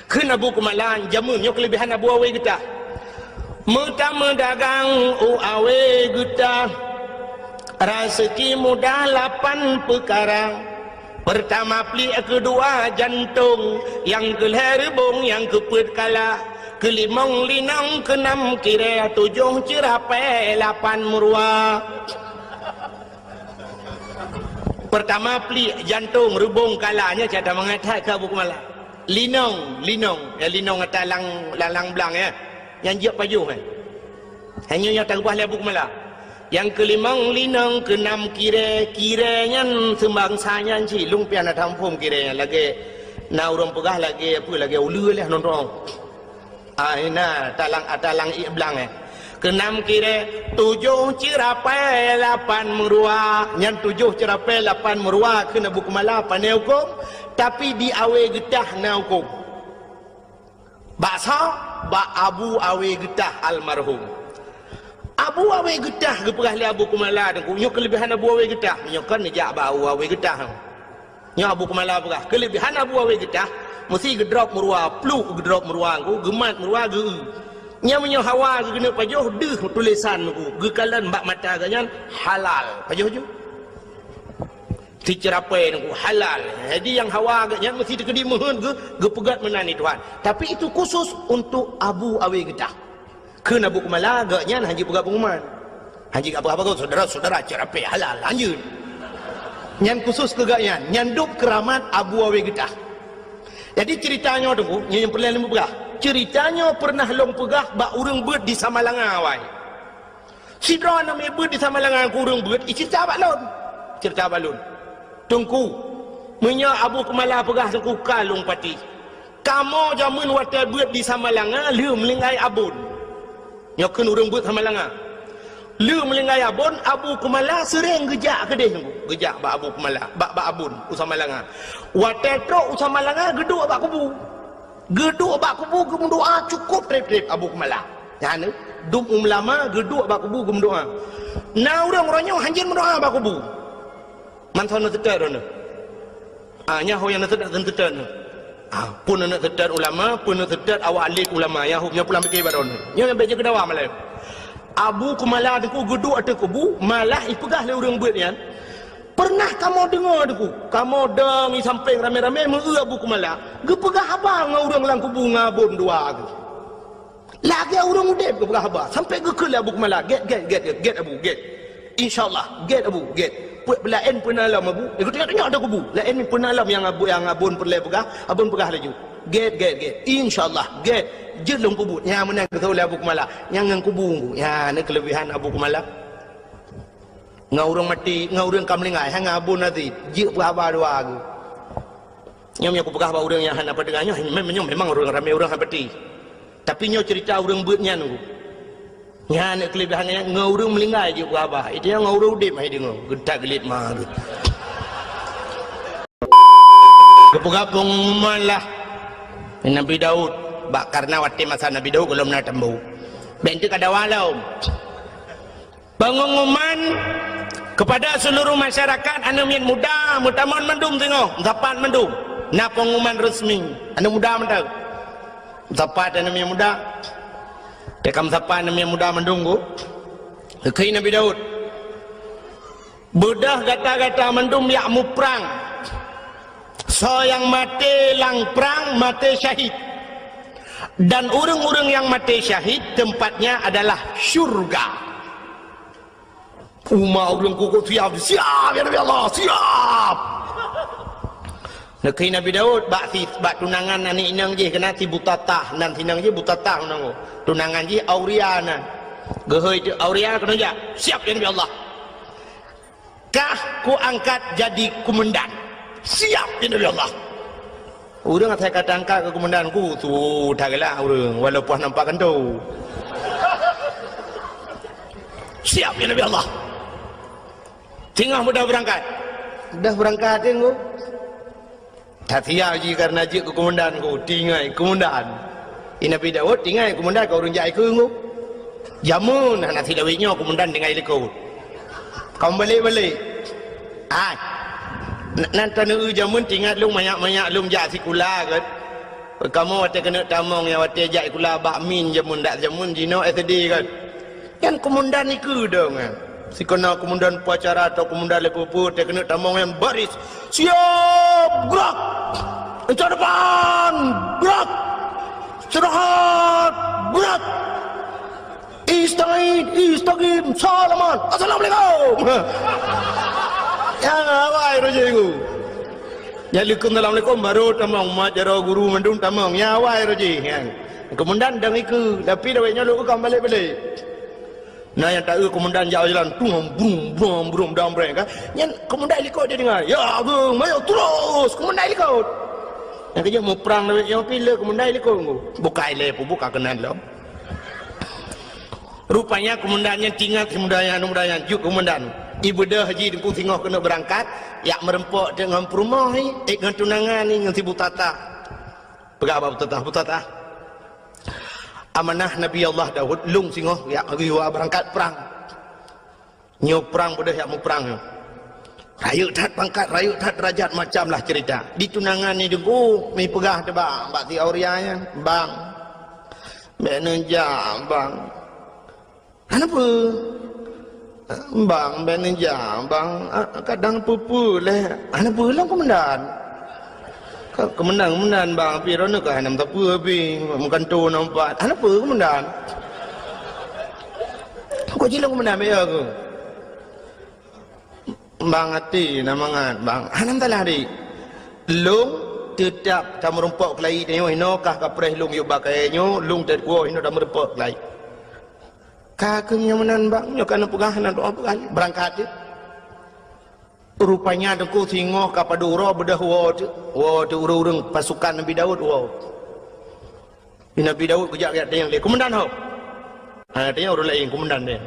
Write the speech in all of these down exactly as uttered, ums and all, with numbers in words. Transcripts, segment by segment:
Kheun Abu Kumala, jameun nyoe keuleubehan Abu Awe Geutah. Meutameudagang u Awe Geutah, raseuki mudah lapan peukara. Peurtama pliek, keudua jantong, nyang keulhèe reubong, nyang keupeuet kala, keulimong linong, keunam kirèe, tujoh ceurapèe, lapan meuruwa. Peurtama pliek, jantong, reubong, kala, nyan cara mangat that keu Abu Kumala. Linong, linong. Ya, linong ata lang, lang, lang blang, ya. Nyang jeuet pajoh, eh. Hanya nyang takeubah lé Abu Kumala. Nyang keulimong linong, keunam kirèe, kirèe nyan seubangsa nyan cit, lôn pian na taphom kirèe nyan lagèe na ureueng peugah lagèe apa, lagèe uleue lé nonton. Ah, na talang, talang ié blang, eh. Keunam kirèe, tujoh ceurapèe, lapan meuruwa. Nyan tujoh ceurapèe, lapan meuruwa kheun Abu Kumala, pane hukôm, tapi di Awe Geutah na hukôm. Bak soe? Bak Abu Awe Geutah almarhum. Abu Awe Geutah geupeugah lé Abu Kumala, Teungku, nyoe keuleubehan Abu Awe Geutah. Meunyoe kon neujak bak Abu Awe Geutah. Nyoe Abu Kumala peugah, keuleubehan Abu Awe Geutah, meusti geudrop meuruwa, pluek geudrop meuruwa, Teungku, geumat meuruwa, geu-eu. Nyan meunyoe hawa geukeuneuk pajoh, deuh tulésan, Teungku, geukalon bak mata geuh nyan halal. Pajoh ju. Siceurapèe, Teungku, halal. Jadi nyang hawa geuh nyan meusti teukeudi meuheuet geu-, geupeugöt meunan di Tuhan. Tapi itu khusus untuk Abu Awe Geutah. Kheun Abu Kumala, geuh nyan hana jipeugah pengumuman. Hana jipeugah bagoe, saudara-saudara, ceurapèe halal, lanjut. Nyan khusus keu geuh nyan, nyan dub keuramat Abu Awe Geutah. Jadi ceurita nyoe, Teungku, nyoe nyang peureulèe lôn peugah. Ceurita nyoe peureunah lôn peugah bak ureueng beuet di Samalanga, wai. Sidroe aneuk miet beuet di Samalanga keu ureueng beuet, iceurita bak lôn. Ceurita bak lôn. Teungku, meunyoe Abu Kumala peugah Teungku ka lôn patéh. Kamoe jameun watèe beuet di Samalanga lheueh meuninggai Abon. Nyoe kheun ureueng beuet Samalanga. Lheueh meuninggai Abon, Abu Kumala seuréng geujak keudéh Teungku. Geujak bak Abu Kumala, bak, bak Abon, u Samalanga. Watèe trok u Samalanga, geuduek bak kubu. Geuduek bak kubu geumeudoa cukôp trép-trép Abu Kumala. Nyan, dum ulama geuduek bak kubu geumeudoa. Na ureueng uroe nyoe hanjeuet meudoa bak kubu. Mantong na teutet droeneuh. Ah, nyan ho nyang na teutet, teutet nyoe. Ah, pun aneuk teutet ulama, pun aneuk teutet awak alim ulama, nyan ho, nyan pulang pike bak droeneuh. Nyoe nyang bèk jeuet keu dawa malam. Abu Kumala Teungku geuduek ateueh kubu, malah ipeugah lé ureueng beuet nyan, Peureunah kamoe deungoe Teungku, kamoe dong i sampéng ramé-ramé meu-eu Abu Kumala geupeugah haba ngon ureueng lam kubu ngon Abon dua geuh. Lagèe ureueng udép geupeugah haba, sampoe geukheun lé Abu Kumala, "Gèt, gèt, gèt, gèt, gèt Abu, gèt. Insya Allah, gèt Abu, gèt. Peuet peulaén peue na lom Abu." Lagèe teungoh-teungoh Abu. Laén peue na lom nyang Abu, nyang Abon peureulèe peugah, Abon peugah laju. "Gèt, gèt, gèt. Insya Allah, gèt. Jeuet lôn peubuet." Nyan meunan geutôh lé Abu Kumala. Nyan ngon kubu, nyan na keuleubehan Abu Kumala. Ngon ureueng maté, ngon ureueng ka meuninggai, hana Abon até, jeuet peugah haba dua geuh. Nyoe meunyoe kupeugah bak ureueng nyang hana peue deungö, nyoe mem-, nyoe memang ureueng ramé ureueng hana peuti. Tapi nyoe ceurita ureueng beuet nyan, Teungku. Nyan aneuk keuleubehan nyan, ngon ureueng meuninggai jeuet peugah haba. Itu nyang ngon ureueng udép hai deungö, geutak geuliet ma geuh. Geupeugah pengumuman lah. Nabi Daud, bak karna watèe masa Nabi Daud gohlom na tambu. Bèk enteuk ka dawa lom. Pengumuman kepada seluruh masyarakat, aneuk miet muda, meutamong mandum singoh, meusapat mandum. Na pengumuman resmi, aneuk muda mantong. Meusapat aneuk miet muda. Teuka meusapat aneuk miet muda mandum, Teungku. Geukheun Nabi Daud. Beudôh gata-gata mandum jak muprang. Soe nyang maté lam prang, maté syahid. Dan ureueng-ureueng nyang maté syahid, tempatnya adalah syurga. Umat ureueng kukuk siap, siap, ya Nabi Allah, siap. Neukheun Nabi Daud, bak si, bak tunangan aneuk inong jih, keunan si Butatah, nan si inong jih Butatah nan. Tunangan jih Auria nan. Geuhôi teuk Auria keunoe jak, siap, ya Nabi Allah. Kah kuangkat jadi komandan. Siap, ya Nabi Allah. Ureueng asai ka tangkat keu komandan ku, su tagalak ureueng, walaupun nampak kantô. Siap, ya Nabi Allah. Singoh mudah beurangkat. Dah beurangkat, Teungku. That siap jih kareuna jeuet keu komandan ku, tinggai komandan. Di Nabi Daud tinggai komandan keu ureueng jak ikeu ku. Jameun hana sidawét nyoe komandan tinggai likot. Ka meubalek-balek. Ai. N-, nan taneuk jameun teuingat lôn manyak-manyak lôn jak sikula kan. Kamoe watée keuneuk tamong nyang watée jak sikula bak min jameun dak jameun jinoe S D kan. Nyan keumandan ikeue dong, eh. Sikeuna keumandan upacara atau keumandan lé peue-peue, watée keuneuk tamong nyan baris. Siap, gerak! Incat depan, gerak! Istirahat, gerak! Istagid, istagim, salaman, assalamualaikum. Ya, awai roh jih. Nyan leukeum assalamualaikum, baru tamong, mat jaroe guru mandum tamong. Ya, awai roh jih, kan. Keumandan dong ikeue, tapi dawet nyoe lôn ka balek-balek. Nah, nyang taeu keumandan jak jalan, tung, brum, brum, brum, dong breng, kan. Nyan keumandan likot dia dengar. Ya, agung, mayo terus, keumandan likot. Nyang keujeuet muprang dawet nyoe pih le keumandan likot. Bukai lé, peubuka keunan lom. Rupanya keumandan nyan teuingat si muda nyan, muda nyan, jeuet keumandan. Ibeudôh jih Teungku singoh keuneuk beurangkat, jak meureumpok teuk ngon peurumoh ni, eh, ngon tunangan ni, ngon si Bu Tatah. Peugah bak Bu Tatah, "Bu Tatah, amanah Nabi Allah Daud, lôn singoh jak geuyue beurangkat prang. Nyoe prang beudôh jak muprang nyoe. Rayeuk that pangkat, rayeuk that deurajat, macam lah cerita." Di tunangan ni Teungku, mi peugah teuh bak, bak si Auria nyan, "Bang, bèk neujak, Bang." "Hana peue, Bang, bèk neujak, Bang. Ah, kadang peue-peue lé." "Hana peue lom, Keumandan." "Ka-, Keumandan, Keumandan, Bang, pih droeneuh ka hana meusapeue pih, meugantoe na umpat." "Hana peue, Keumandan." "Kok jilong, Keumandan, bèk ya keuh." "Bang, até na mangat, Bang." "Hana masalah, Dik. Lôn teutap tameurumpok keulayi tanyoe, hinoe kah kapreh lôn yub bak kayèe nyoe, lôn teukuwoe hinoe tameurumpok keulayi." "Ka keuh nyoe meunan, Bang, nyoe ka neupeugah, hana doa peugah lé. Beurangkat jeuet." Rupanya Teungku singoh ka padub uroe beudôh woe teuk, woe teuk ureueng-ureueng pasukan Nabi Daud woe. Di Nabi Daud geujak-jak tanyong lé, "Keumandan ho?" Ha, tanyong ureueng laén, "Keumandan deh."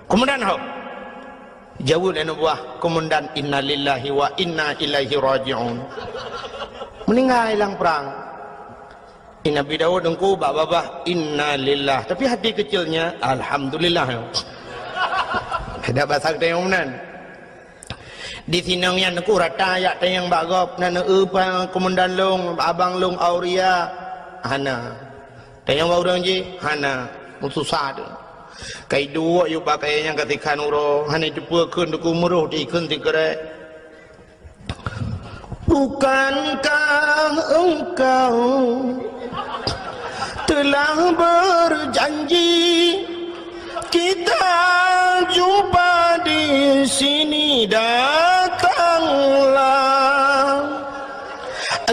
"Keumandan ho?" Jaweueb lé aneuk buah, "Keumandan, innalillahi wa inna ilaihi raji'un." Meuninggai lam prang. Di Nabi Daud Teungku bak babah, "Innalillah." Tapi hati keucilnya, "Alhamdulillah." Dak basa geutanyoe meunan. Di sinong nyan Teungku rata jak tanyong bak gob, na neueu pa keumandan lôn, abang lôn Auria? Hana. Tanyong bak ureueng jih? Hana. Meususah teuh. Ka iduek yub bak kayèe nyan ka sikhan uroe, hana iteupeue kheun Teungku, meuroh di kheun sikrek. Bukankah engkau telah berjanji kita jumpa di sini? Datanglah,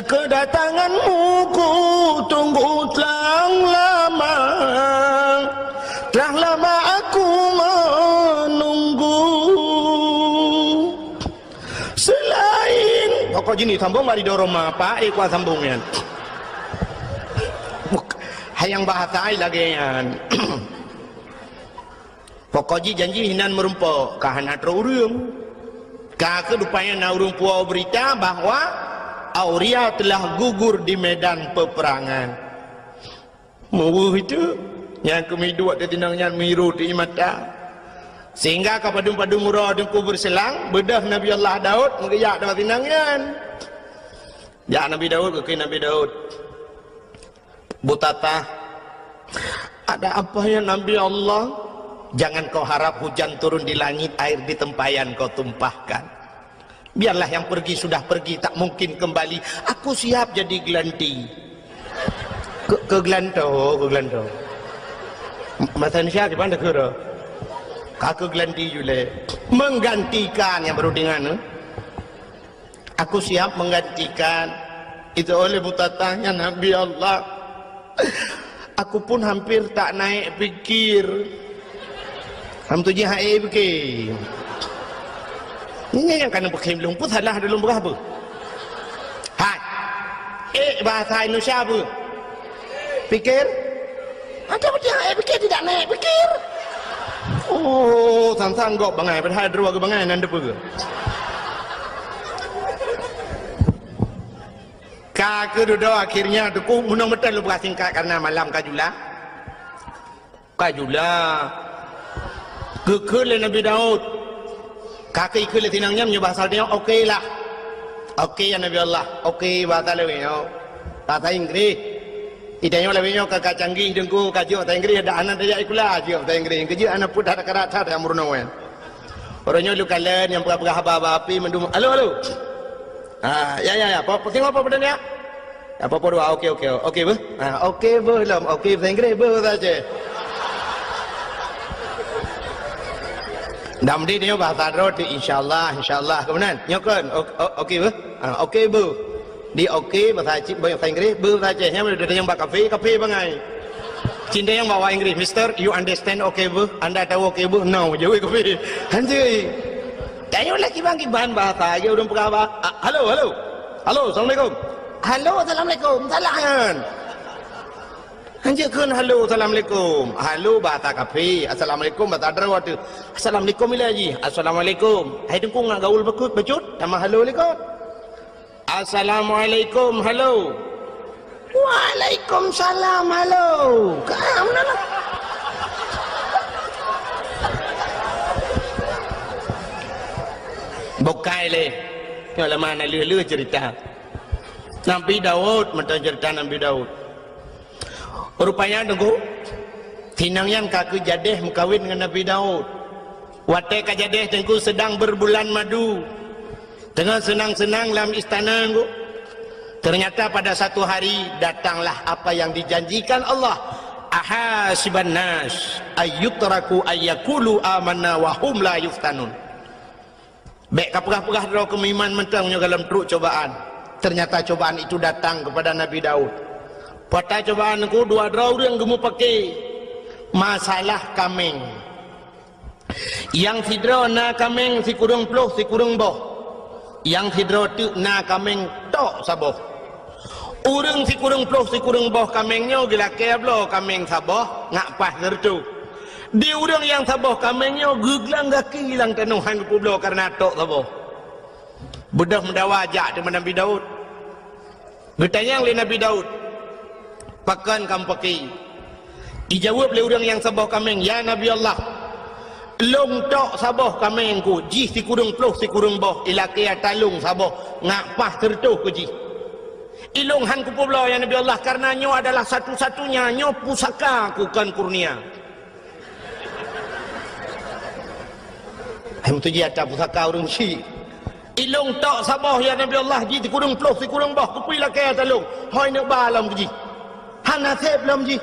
kedatanganmu ku tunggu telah lama, telah lama aku menunggu. Selain, pokok jih ni sambong bak ridho Roma, Pak, eh, kuat sambong nyan. Buk-, hayang bahasa ai lagèe nyan. Pokok jih janji hinan meurumpok, ka hana troh ureueng. Ka keuh rupanya na ureueng puwoe beurita bahwa Auria telah gugur di medan peperangan. Meuweuh itu, nyang keumiduek di tinong nyan miru di mata. Sehingga ka padum-padum uroe Teungku beureuselang, beudôh Nabi Allah Daud meugeujak bak tinong nyan. Jak Nabi Daud, geukheun Nabi Daud, "Bu Tatah, ada apa ya Nabi Allah?" "Jangan kau harap hujan turun di langit, air di tempayan kau tumpahkan. Biarlah yang pergi sudah pergi, tak mungkin kembali. Aku siap jadi gelanti." Ke, keu geulantoe, keu geulantoe. Bahasa Indonesia gimana, keu? Ka keu geulanti julé. Menggantikan nyang baru deungoe, eh? "Aku siap menggantikan." Itu oleh Bu Tatah nyan, "Nabi Allah, aku pun hampir tak naik pikir." Ham tu jih hai pikir. Ini yang kena pakai belum pun salah dalam berapa? Hai. Eh, bahasa Indonesia apa? Pikir? Ada betul hai pikir tidak naik pikir. Oh, sang-sang gop bangai, padahal dua ke bangai nan depan. Ka keuh dudoe akhirnya Teungku, meunong meuteun lôn peugah singkat karena malam ka jula. Ka jula. Geukheun lé Nabi Daud. Ka keuh ikheun lé tinong nyan meunyoe bahasa Daud, "Oke lah." "Oke ya Nabi Allah." "Oke," bahasa lewat nyoe. Bahasa Inggréh. Di tanyoe lagèe nyoe ka, ka canggih Teungku, ka jeuet bahasa Inggréh, dak hana tajak sikula, jeuet bahasa Inggréh. Keujeuet hana peue that karat that nyang meurunoe. Uroe nyoe lôn kalon nyang peugah-peugah haba-haba api mandum. Halo, halo. Ha, ya, ya, ya. Po, po, singoh po, po, ya. Ya, po, po, dua. Oke, oke. Oke, beuh. Ha, oke, beuh lom. Oke, bahasa Inggréh, beuh, bahasa Aceh. Dam di nyoe bahasa droe tu, insyaallah, insyaallah. Kemudian, nyoe kan, o-, o-, oke, beuh. Ha, oke, beuh. Di oke, bahasa Aceh, bahasa Inggréh, beuh, bahasa Aceh. Nyan udah yang bak kafe, kafe bangai. Cinta yang bawa Inggréh, "Mister, you understand oke, beuh? Anda tahu oke, beuh?" "No," jawab kafe. Hanjeuet. Tanyoe lagi bang kiban bahasa, lagi ureueng peugah bah. Ah, halo, halo. Halo, assalamualaikum. Halo, assalamualaikum. Salah nyan. Hanjeuet kheun halo, assalamualaikum. Halo bahasa kafe, assalamualaikum bahasa droe tu. Assalamualaikum ilèe jih. Assalamualaikum. Hai Teungku ngat gaul beukut, becut, tamah halo likot. Assalamualaikum, halo. Waalaikumsalam, halo. Ka meunan lah. Bukai lé. Nyoe lama na lheueh-lheueh cerita. Nabi Daud, mantong cerita Nabi Daud. Rupanya, Teungku, sinang nyan ka keujadeh meukawen ngon Nabi Daud. Watèe ka jadeh, Teungku, sedang berbulan madu. Teungoh seunang-seunang lam istana, Teungku. Ternyata pada satu hari datanglah apa yang dijanjikan Allah. "Ahasiban nas ayyutraku ayyakulu amanna wa hum la yuftanun." Bèk kapeugah-peugah droe keu meuiman mantong nyoe goh lom trok cobaan. Ternyata cobaan itu datang kepada Nabi Daud. Peue ata cobaan, Teungku? Dua droe ureueng geumeupaké masalah kaméng. Nyang sidroe na kaméng sikureueng ploh sikureueng boh. Nyang sidroe teuk na kaméng tok saboh. Ureueng sikureueng ploh sikureueng boh kaméng nyoe geulakèe bloe kaméng saboh ngat paih sireutôh. Di ureueng nyang saboh kaméng nyoe geuglang gaki lam tanoh han geupeubloe kareuna tok saboh. Beudôh meudawa jak teuma Nabi Daud. Geutanyong lé Nabi Daud, "Pakon kamoe paké?" Ijaweueb lé ureueng nyang saboh kaméng, "Ya Nabi Allah, lôn tok saboh kaméng ku, jih sikureueng ploh sikureueng boh, ilakèe ata lôn saboh, ngat paih sireutôh ku jih. Ilôn han kupeubloe, ya Nabi Allah, kareuna nyoe adalah satu-satunya, nyoe pusaka ku kon kurnia." Hai meutuji ata pusaka ureueng syik. "Ilôn tok saboh, ya Nabi Allah, jih sikureueng ploh sikureueng boh, keupeue ilakèe ata lôn? Hôi neuk ba lom keu jih. Hana sép lom jih."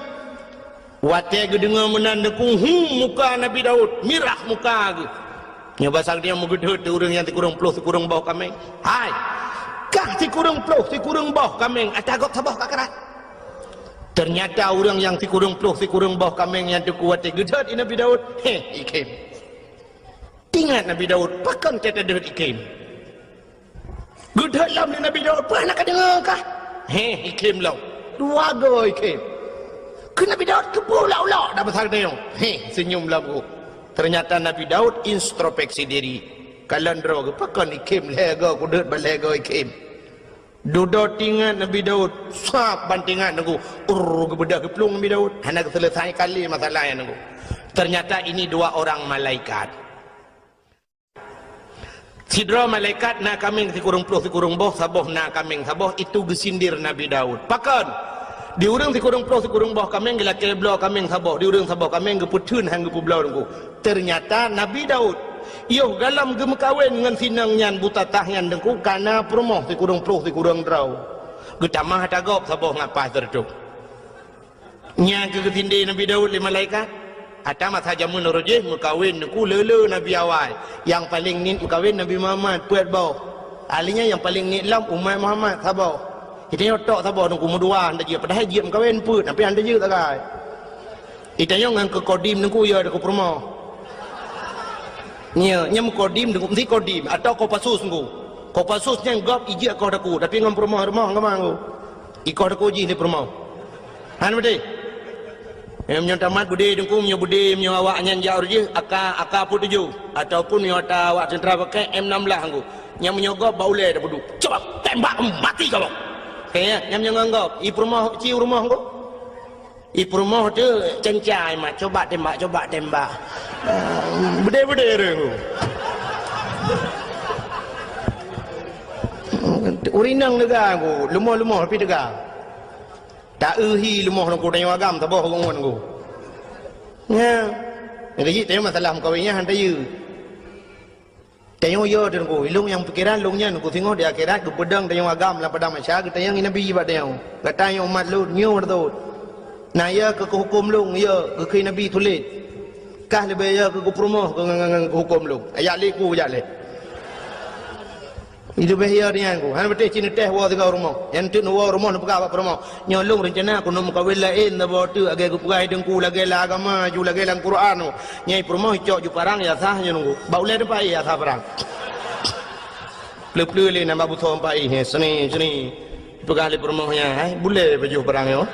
Watèe geudeungoe meunan, Teungku, hu, muka Nabi Daud mirah muka geuh. Nyoe basa geutanyoe meugeudeuet di ureueng nyang sikureueng ploh sikureueng boh kaméng. "Hai, kah sikureueng ploh sikureueng boh kaméng, ata gob saboh ka karat." Ternyata ureueng nyang sikureueng ploh sikureueng boh kaméng nyan, Teungku, watèe geudeuet di Nabi Daud, heh, ikhém. Teuingat Nabi Daud, "Pakon ka tadeuet ikhém?" Geudeuet lom lé Nabi Daud, "Peue hana kadeungoe kah?" Heh, ikhém lom. Dua goe ikhém. Keu Nabi Daud keupeue ulok-ulok dak basa geutanyoe? Heh, seunyum lom geuh. Ternyata Nabi Daud introspeksi diri. Kalon droe geuh, "Pakon ikhém lhèe goe, kudeuet ban lhèe goe ikhém?" Dudoe teuingat Nabi Daud, sab ban teuingat, Teungku. Urr, geubeudôh geuplueng Nabi Daud. Hana geuseuleusai kali masalah nyan, Teungku. Ternyata ini dua orang malaikat. Sidroe malaikat na kaméng sikureueng ploh sikureueng boh, saboh na kaméng saboh, itu geusindir Nabi Daud. Pakon? Di ureueng sikureueng ploh sikureueng boh kaméng geulakèe bloe kaméng saboh, di ureueng saboh kaméng geupeutheun han geupeubloe, Teungku. Ternyata Nabi Daud, yoh goh lom geumeukawen ngon sinong nyan, buta tah nyan, Teungku, ka na peurumoh sikureueng ploh sikureueng droe. Geutamah ata gob saboh ngat paih sireutôh. Nyan keuh geusindé Nabi Daud lé malaikat. Ata masa jameun uroe jéh meukawen, Teungku, le-le nabi awai. Nyang paleng niet meukawen Nabi Muhammad, peuet boh. Ahli nyan nyang paleng niet lom umat Muhammad, saboh. Geutanyoe tok saboh, Teungku, meudua han tajeuet, padahai jeuet meukawen peuet, tapi han tajeuet sagai. Geutanyoe ngon keu kodim, Teungku, ya, keu peurumoh. Nyo, nyan meukodim, Teungku, meusti kodim atau Kopassus, Teungku. Kopassus nyan gob ijeuet koh daku, tapi ngon peurumoh-rumoh, ngon ma, Teungku. Ikoh daku jih di peurumoh. Han beudé. Meunyoe tamat beudé, Teungku, meunyoe beudé, meunyoe awak nyan jak uroe jéh, AK, AK peuet tujoh, ataupun meunyoe ata awak teuntra pakai M enam belas, Teungku. Nyan meunyoe gob bak ulèe tapeuduek. Coba tembak mati kamoe. Oke, ya, nyan meunyoe ngon gob. I peurumoh, ci u rumoh, Teungku. I peurumoh teuh cencai mat, coba tembak, coba tembak. Ah, beudé-beudé ureueng tu. Ureueng inong teuga ku, leumoh-leumoh tapi teuga. Ta-eu hi leumoh Teungku, tanyoe agam saboh ngon Teungku. Nya. Nyang keuh jih tanyoe masalah meukawen nyan han tayue. Tanyoe yo Teungku, ilong nyang pikeran lôn nyan Teungku, singoh di akhirat geupeudong tanyoe agam lam padang mahsyar, geutanyong Nabi bak tanyoe. Gata nyoe umat lôn, nyoe beutôi. Na yo keu hukôm lôn, yo geukheun Nabi tuléh. Kah leubeh yo keu geupurumoh keu ngon, ngon, ngon hukôm lôn. Ajak lé ku, jak lé. Leubeh yo nyan Teungku. Hana beuteh cit neutéh woe sigoe rumoh. Nyang teuk neuwoe rumoh neupeugah bak peurumoh, "Nyoe lôn reuncana keuneuk meukawen laén saboh teuk, lagèe geupeugah Teungku, lagèe lam agama ju, lagèe lam Quran." Nyang peurumoh icok ju parang, ya sah nyoe Teungku. Bak ulèe teumpat ya sah parang. Pleu-pleu lé nambah busoe teumpat, eh, sini, sini. Peugah lé peurumoh nyan, "Hai, bulèe pajoh parang nyoe."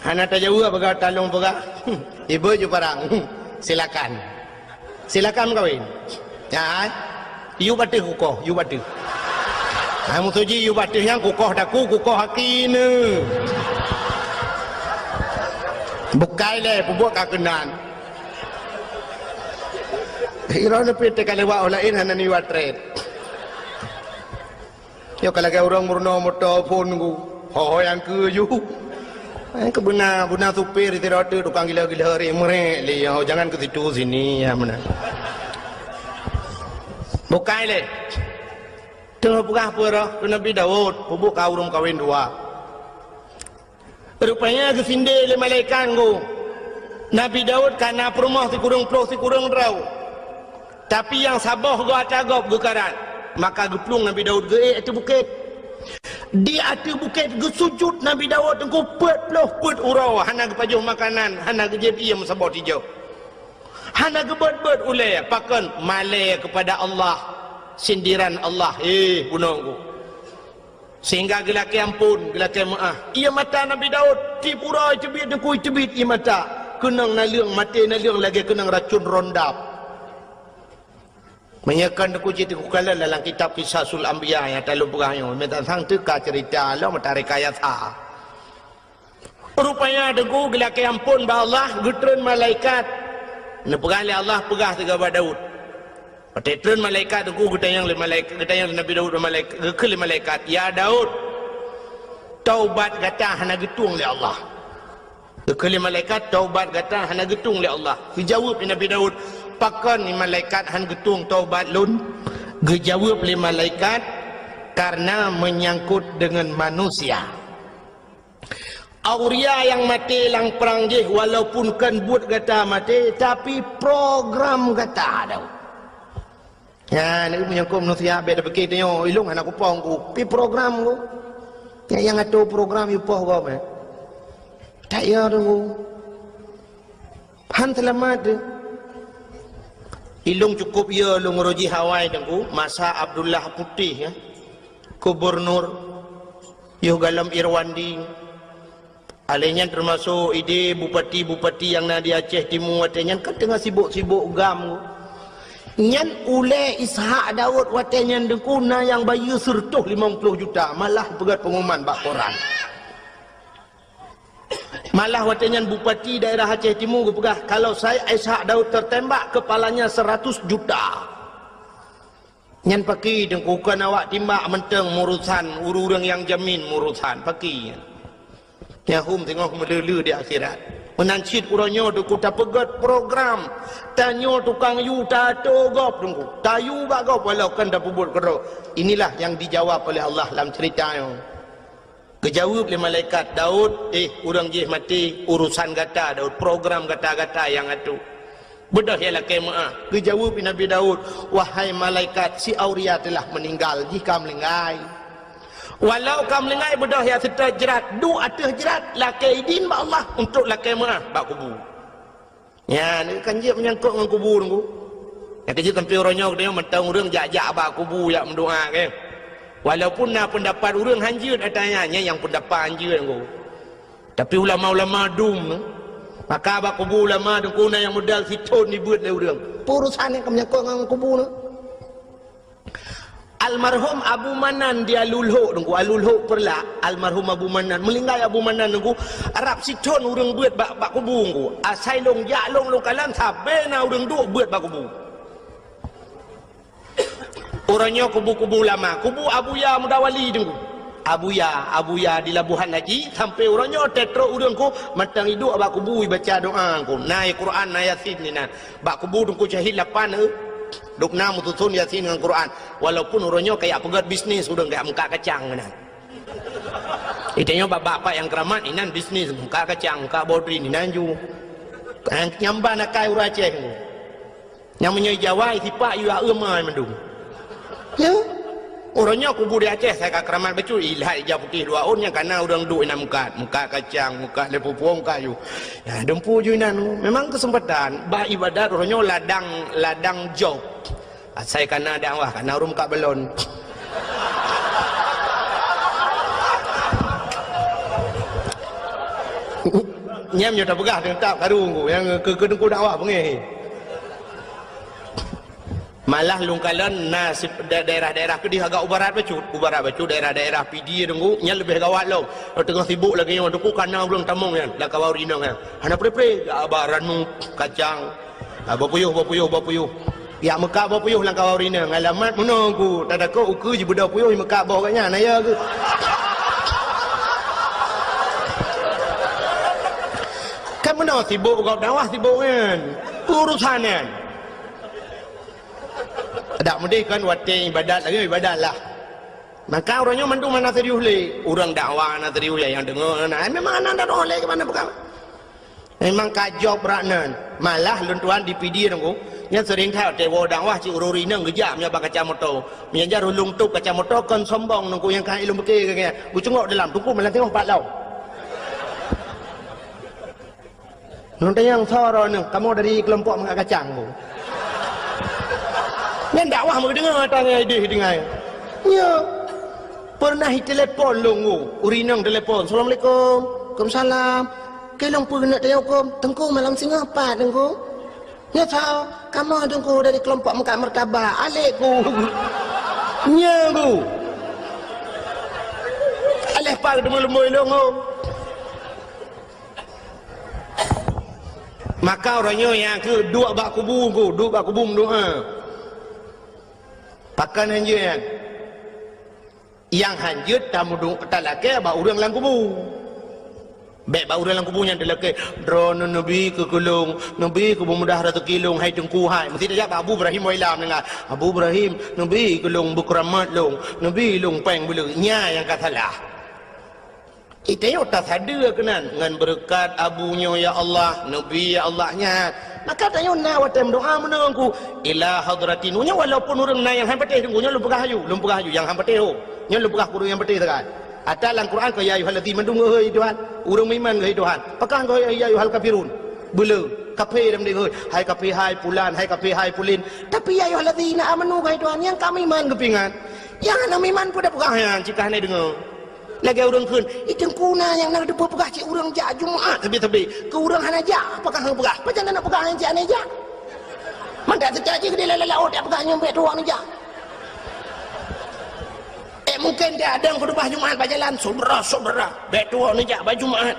Hana tajaweueb, peugah talong peugah. Ibu ju parang. Silakan. Silakan meukawen. Ya, hai. Yub ateuh kukoh, yub ateuh. Hai, musoji yub ateuh nyan kukoh daku, kukoh aki neu. Bukai lé, peubuet ka keunan. Iro neupit teuka lewat orang laén hana niwa trét. Nyoe ka lagèe ureueng meurunoe moto phôn Teungku. Ho-ho nyang keu ju. Eh, keu beuna, beuna supir sidroe teuk tukang gila-gila ri meurek lé, "Oh, jangan ke situ, sini," ya meunan. Bukai lé. Teungoh peugah peue roh keu Nabi Daud, peubuet ka ureueng kawen dua. Rupanya geusindé lé malaikat Teungku. Nabi Daud ka na peurumoh sikureueng ploh sikureueng droe. Tapi nyang saboh goe ata gob geukarat. Maka geuplueng Nabi Daud geuék ateueh bukét. Di ateueh bukét geusujut Nabi Daud Teungku peuet ploh peuet uroe, hana geupajoh makanan, hana geujép ié meusaboh tijoh. Hana geubeuet-beuet ulèe, pakon? Malèe keupada Allah, sindiran Allah, eh, bunoe Teungku. Sehingga geulakèe amphon, geulakèe meu'ah. Ié mata Nabi Daud, tiep uroe teubiet Teungku, teubiet ié mata. Keunong naleueng, maté naleueng lagèe keunong racun rondap. Meunyoe kon Teungku cit Teungku kalon dalam kitab Qisasul Anbiya nyang talôn peugah nyoe, meutatang teuka ceurita lom meutareka yasa. Rupanya Teungku geulakèe amphon bak Allah, geutreun malaikat. Neupeugah lé Allah, peugah sigoe bak Daud. Watèe treun malaikat Teungku geutanyong lé malaik-, geutanyong lé Nabi Daud bak malaik-, geukheun lé malaikat, "Ya Daud, taubat gata hana geutueng lé Allah." Geukheun lé malaikat, "Taubat gata hana geutueng lé Allah." Geujaweueb lé Nabi Daud, "Pakon ni malaikat han geutueng taubat lôn?" Geujaweueb lé malaikat, "Karena menyangkut dengan manusia." Auria nyang maté lam prang jih, walaupun kon buet gata maté, tapi program gata Daud. Nyan, meunyoe kon manusia bèk tapike tanyoe, ilong hana kupông ku, pi program ku. Nyan nyang atur program ipoh gob, eh. Tak ya Teungku. Han seulamat deh. Ilong cukup ya lôn rojih awai Teungku, masa Abdullah Putih, ya. Gubernur, yoh galom Irwandi. Alèh nyan teumasok idéh bupati-bupati nyang na di Aceh Timu watèe nyan ka teungoh sibok-sibok gam. Nyan ulèe Ishak Daud watèe nyan Teungku na nyang bayeue seureutôh limong ploh juta, malah peugöt pengumuman bak koran. Malah watèe nyan bupati daerah Aceh Timu geupeugah, "Kalau saya Ishak Daud tertembak, kepalanya seratus juta." Nyan pakri Teungku, kon awak timbak mantong meurusan, ureueng-ureueng nyang jamin meurusan, pakri nyan. Nyahom teungoh meuleu-leu di akhirat. Meunan cit uroe nyoe Teungku tapeugöt program. Tanyoe tukang yue tato gob Teungku. Tayue bak gob walau kon tapeubuet keudroe. Inilah yang dijawab oleh Allah lam ceurita nyoe. Geujaweueb lé malaikat, "Daud, eh, ureueng jih maté, urusan gata, Daud, program gata-gata nyang atur. Beudôh ya lakèe meu'ah." Geujaweueb lé Nabi Daud, "Wahai malaikat, si Auria telah meninggal, jih ka meuninggai. Walau ka meuninggai, beudôh ya seutôt jrat, duek ateueh jrat, lakèe idin bak Allah untuk lakèe meu'ah bak kubu." Nyan, kan jeuet meunyangkot ngon kubu Teungku. Nyang keujeuet sampoe uroe nyoe geutanyoe mantong ureueng jak-jak bak kubu jak meudoa, kan. Walaupun na peundapat ureueng han jeuet ata nyan, nyan nyang peundapat han jeuet Teungku. Tapi ulama-ulama dum, maka bak kubu ulama Teungku na nyang modal sithon jibeuet lé ureueng. Peue urusan nyang ka meunyangkot ngon kubu nyoe? Almarhum Abu Manan di Alulhok Teungku, Alulhok Peureulak, almarhum Abu Manan, meuninggai Abu Manan Teungku, rab sithon ureueng beuet bak, bak kubu Teungku. Asai lôn jak lôn, lôn kalon sabé na ureueng duek beuet bak kubu. Uroe nyoe kubu-kubu ulama, kubu Abuya Mudawali Teungku. Abuya, Abuya di Labuhan Haji, sampai uroe nyoe teutrok ureuëng ku mantong iduek bak kubu ibaca doa ku. Na Quran, na Yasin ni na. Bak kubu Teungku Syahid lapan, eh. Dok na meususon Yasin ngon Quran. Walaupun uroe nyoe kayak peugét bisnis ureuëng kayak meukat kacang meunan. Itanyoe bak bapak nyang keuramat inan bisnis meukat kacang, meukat bodri inan ju. Nyang ban akai ureuëng Aceh. Nyang meunyoe Jawa, sipak yue aeu mai mandum. Ya. Uroe nyoe kubu di Aceh, sai ka keuramat bacut, ilhat ija putéh dua ôn nyang kana ureuëng duek inan meukat, meukat kacang, meukat lé pupuong kayu. Ya, dumpu ju inan. Memang keuseumpatan, bak ibadat uroe nyoe ladang, ladang job. Asai kana dakwah, kana ureuëng meukat balon. Nyam nyoe tapeugah teuntang karu nyang keu, keu teungku dakwah beungéh. Malah lôn kalon na si-, da-, daerah-daerah keudeh agak u barat bacut. U barat bacut daerah-daerah Pidie teungku, nyan leubeh gawat lom. Teungoh sibuk lagée nyoe teungku kana ureuëng tamong nyan, lam kawan ureuëng inong nyan. Hana pre-pre, ba ranub, kacang. Ah, bapuyuh, bapuyuh, bapuyuh. Yak meukat bapuyuh lam kawan ureuëng inong. Alamat meunoe ku, tadakot ukeue jibeudôh puyuh meukat boh gobnyan, na ya keuh. Kan meunoe sibuk gob dakwah sibuk nyan. Urusan nyan. Dak meudeh kan watée ibadat lagée ibadat lah. Maka uroe nyoe mandum hana serius lé. Ureuëng dakwah hana serius lé nyang deungoe na. Memang hana dakwah lé keu mana peugah. Memang ka job brat nan. Malah lôn tuan di Pidie teungku, nyan sering that watée woe dakwah cit ureuëng inong geujak meunyoe bak kaca moto. Meunyoe jar ulôn tôp kaca moto kon sombong teungku nyang ka ilôn pike keu nyan. Geucungok dalam teungku malah tengok pat lom. Nyoe tanyong soe droeneuh, kamoe dari keulompok meukat kacang bu. Nyan dakwah meudeungoe ata ngon idéh deungai. Nyo. Pernah itelepon lôn bu, ureuëng inong telepon, "Assalamualaikum." "Waalaikumsalam." "Keu lôn peue keuneuk tanyong huköm?" "Teungku malam singoh pat teungku." "Nyo soe?" "Kamoe teungku dari keulompok meukat martabak." Alek ku. Nyo bu. Aleh pat teumeuleumui lôn bu. Maka uroe nyoe nyang keu duek bak kubu ku, duek bak kubu meudoa. Pakon hanjeuet nyan? Nyang hanjeuet tameudoa talakée bak ureuëng lam kubu. Bék bak ureuëng lam kubu nyan talakée, "Droeneuh neubi keu keu lôn, neubi keu beumudah raseuki lôn hai Teungku hai." Meusti tajak bak Abu Ibrahim Wailam deungon, "Abu Ibrahim, neubi keu lôn beukeuramat lôn, neubi lôn péng beuleueh." Nyan nyang ka salah. Ita yôh tasadeue keunan ngon beureukat abu nyoe, ya Allah, neubi, ya Allah, nyan. Maka tanyoe na watée meudoa meunan ku, ila hadratin. Nyoe walaupun ureuëng na nyang han patéh teungku, nyoe lôn peugah aju, lôn peugah aju nyang han patéh ho. Nyoe lôn peugah keu ureuëng nyang patéh sagai. Ata lam Quran keu ya ayyuhallazina mandum geuhôi Tuhan, ureuëng meuiman geuhôi Tuhan. Pakon geuhôi ya ayyuhal kafirun? Beuleu, kafé lam deh geuhôi. Hai kafé hai pulan, hai kafé hai pulin. Tapi ya ayyuhallazina amanu geuhôi Tuhan, nyang ka meuiman geupeuingat. Nyang hana meuiman peue tapeugah nyan cit ka hana deungoe. Lagée ureuëng kheun, "Ih, teungku na nyang na teupeue peugah cit ureuëng jak Jumat sabe-sabe, keu ureuëng hana jak, apakah hana peugah? Pajan na peugah nyang cit hana jak?" Mangat teuka jih keudeh lalai laôt jak peugah nyoe bék tuwoe neujak. Eh, mungken di adang khutubah Jumat bak jalan, "Syedara-syedara, bék tuwoe neujak bak Jumat."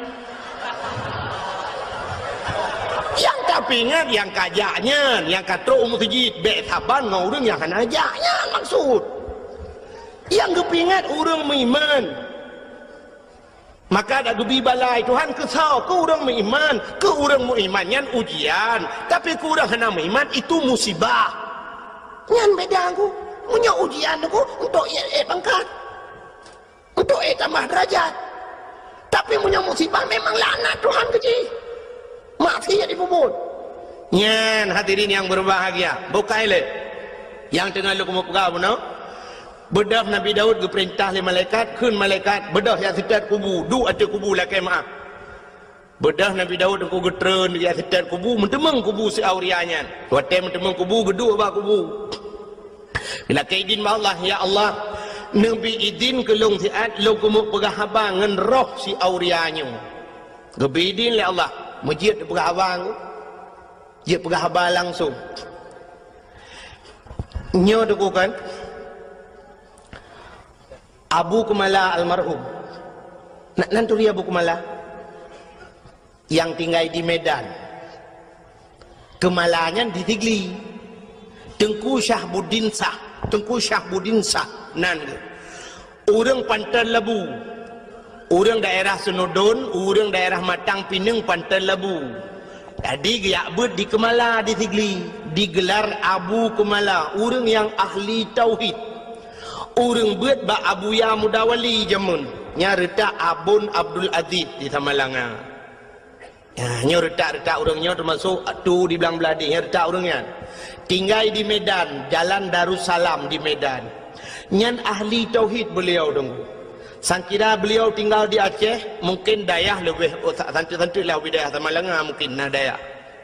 Nyang tapeuingat nyang ka jak nyan, nyang ka trok u meuseujid, bék saban ngon ureuëng nyang hana jak nyan maksud. Nyang geupeuingat ureuëng meuiman. Maka dak geubi balai Tuhan keu soe? Keu ureuëng meuiman. Keu ureuëng meuiman nyan ujian, tapi keu ureuëng hana meuiman itu musibah. Nyan beda ku. Meunyoe ujian ku untuk ék pangkat, untuk ék tamah derajat. Tapi meunyoe musibah memang laknat Tuhan keu jih. Maksiat jipeubuet. Nyan hadirin nyang berbahagia, bukai lé. Nyang teungoh lôn keumeung peugah bunoe, beudôh Nabi Daud geupeurintah lé malaikat, kheun malaikat, "Beudôh jak seutôt kubu, duek ateueh kubu lakée meuáh." Beudôh Nabi Daud teungku geutreun jak seutôt kubu, meuteumeung kubu si Auria nyan. Watée meuteumeung kubu, geuduek bak kubu. Lakée idin bak Allah, "Ya Allah, neubi idin keu lôn siat lôn keumeung peugah haba ngon roh si Auria nyoe." Geubi idin lé Allah, meujeuet peugah haba nyoe. Jeuet peugah haba langsong. Nyoe teungku kan, Abu Keumala almarhum. Na, nan turi Abu Keumala? Nyang tinggai di Medan. Keumala nyan di Sigli. Teungku Syahbuddin Syah. Teungku Syahbuddin Syah nan geuh. Ureuëng Panton Labu. Ureuëng daerah Seunudon, ureuëng daerah Matang Pineung Panton Labu. Jadi geujak beuet di Keumala di Sigli, digelar Abu Keumala, ureuëng nyang ahli tauhid. Ureuëng beuet bak Abuya Muda Wali jameun, nyang reutak Abon Abdul Aziz di Samalanga. Ya, nyoe reutak-reutak ureuëng nyoe teumasok tu di Blang Bladeh, nyoe reutak ureuëng nyan. Tinggai di Medan, Jalan Darussalam di Medan. Nyan ahli tauhid beliau deungoe. Sangkira beliau tinggal di Aceh, mungkin dayah leubeh, oh, sa-, santeuk-santeuk lah wilayah Samalanga mungkin na dayah.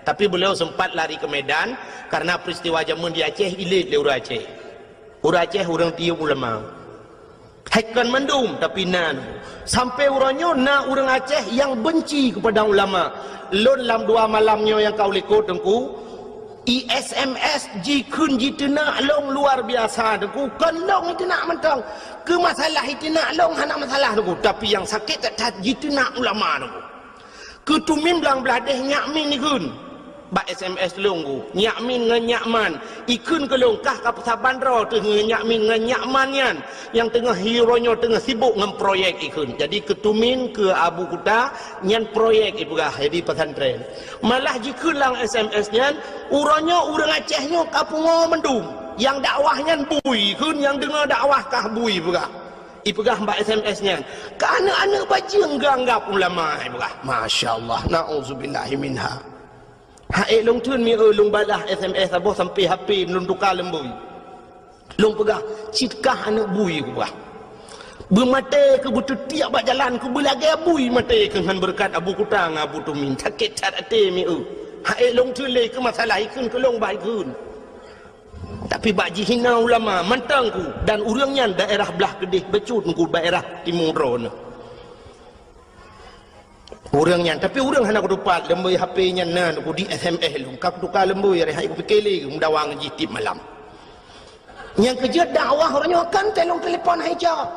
Tapi beliau sempat lari ke Medan karena peristiwa jameun di Aceh, ilét lé ureuëng Aceh. Ureuëng Aceh ureuëng tiyeub ulama. Hai kon mandum, tapi na. Sampai uroe nyoe na ureuëng Aceh nyang benci kepada ulama. Lôn lam dua malam nyoe nyang ka u likot Teungku, i S M S jikheun jiteunak lôn luar biasa Teungku. Kon lôn jiteunak mantong. Keu masalah jiteunak lôn hana masalah Teungku, tapi nyang sakét that-that jiteunak ulama Teungku. Keu Tumin Blang Bladeh nyak min ikheun. Bak S M S lôn ku, nyak min ngon nyak man. Ikheun keu lôn kah ka peusaban droe teuh ngon nyak min ngon nyak man nyan, nyang teungoh hi uroe nyoe teungoh sibok ngon proyek ikheun. Jadi keu Tumin, keu Abu Kuta, nyan proyek ipeugah jadi pesantren. Malah jikheun lam S M S nyan, uroe nyoe ureuëng Aceh nyoe ka pungo mandum. Nyang dakwah nyan bui ikheun, nyang deungoe dakwah kah bui peugah. Ipeugah bak S M S nyan, keu aneuëk-aneuëk bajeueng geuanggab ulama, ipeugah. Masya Allah, na'udzubillahi minha. Hai lôn theun mi eu lôn balah S M S saboh sampai H P lôn tuka leumbui. Lôn peugah, cit kah aneuëk bui kupeugah. Beumaté keu beuteutiek bak jalan keu beulagée bui maté keu ngon beureukat Abu Kuta ngon Abu Tumin. Sakét that até mi eu. Hai lôn theun lé keu masalah ikheun keu lôn bah ikheun. Tapi bak jihina ulama mantong ku dan ureuëng nyan daerah blah keudeh bacut ku daerah timu droeneuh. Ureuëng nyan, tapi ureuëng hana kutupat leumbui H P nyan na ku di S M S lôn. Ka kutuka leumbui, ari hai kupike lé meudawa ngon jih tieb malam. Nyang keujeuet dakwah uroe nyoe kan teuh lôn telepon hai jak.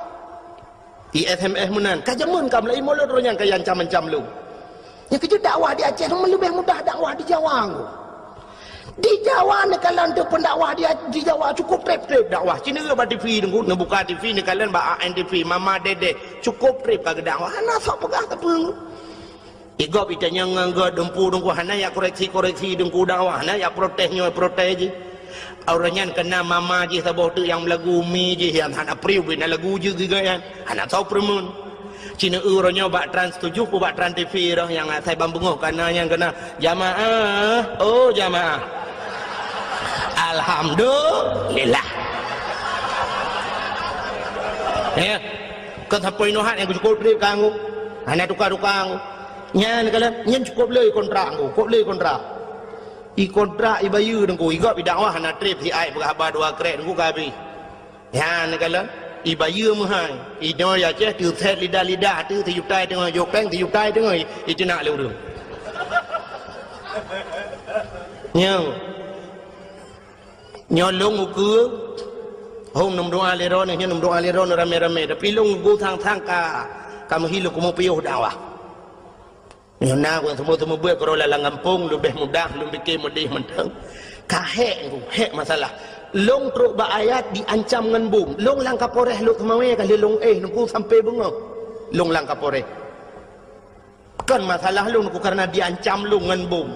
I S M S meunan, ka jameun ka meulai mulod uroe nyan ka iancam-ancam lôn. Nyang keujeuet dakwah di Aceh meulebeh mudah dakwah di Jawa ngku. Di Jawa neukalon teuh peundakwah di, di Jawa cukup treb-treb dakwah. Ci neue bak T V Teungku, neubuka T V neukalon bak A N T V, Mama Dedeh, cukup treb ka geudakwah. Hana sok peugah sapeue. Igob itanyong ngon gob dumpu Teungku, hana yak koreksi-koreksi Teungku dakwah, hana yak protes nyoe protes jih. Ureuëng nyan keunan mama jih saboh teuk nyang meulagu, mi jih nyang hana priu bina lagu jeuet geugat nyan. Hana tho peureumeun. Ci neue uroe nyoe bak Trans tujoh peuh bak Trans T V roh nyang asai ban beungoh kana nyang keunan, "Jamaah, oh jamaah." Alhamdulillah. Ya. Kon sapeue inoe hat nyang cukup treb kangku. Hana tuka-tuka kangku. Nyan kalon, nyan cukup le kontrak kangku, cukup le kontrak. I kontrak i bayeue Teungku, i gob i dakwah hana treb, si ai peugah haba dua krek Teungku ka habéh. Nyan kalon, i bayeue meuhai. I nyoe i Aceh teuset lidah-lidah teuh sijuta teungoh jok péng, sijuta teungoh i, i teunak lé ureuëng. Nyoe. Nyoe lôn ukeue, hom neumeudoa lé droeneuh, nyoe neumeudoa lé droeneuh ramé-ramé, tapi lôn ukeue sang-sang ka, ka meuhi lôn keumeung piôh dakwah. Nyoe na ureuëng seumeubeuet-seumeubeuet keudroe lam gampông, leubeh mudah lôn pike meudeh mantong. Ka hék, hék masalah. Lôn trok bak ayat diancam ngon bom. Lôn lam Kapolres Lhokseumawe ka lheueh lôn éh Teungku sampoe beungoh. Lôn lam Kapolres. Kon masalah lôn Teungku kareuna diancam lôn ngon bom.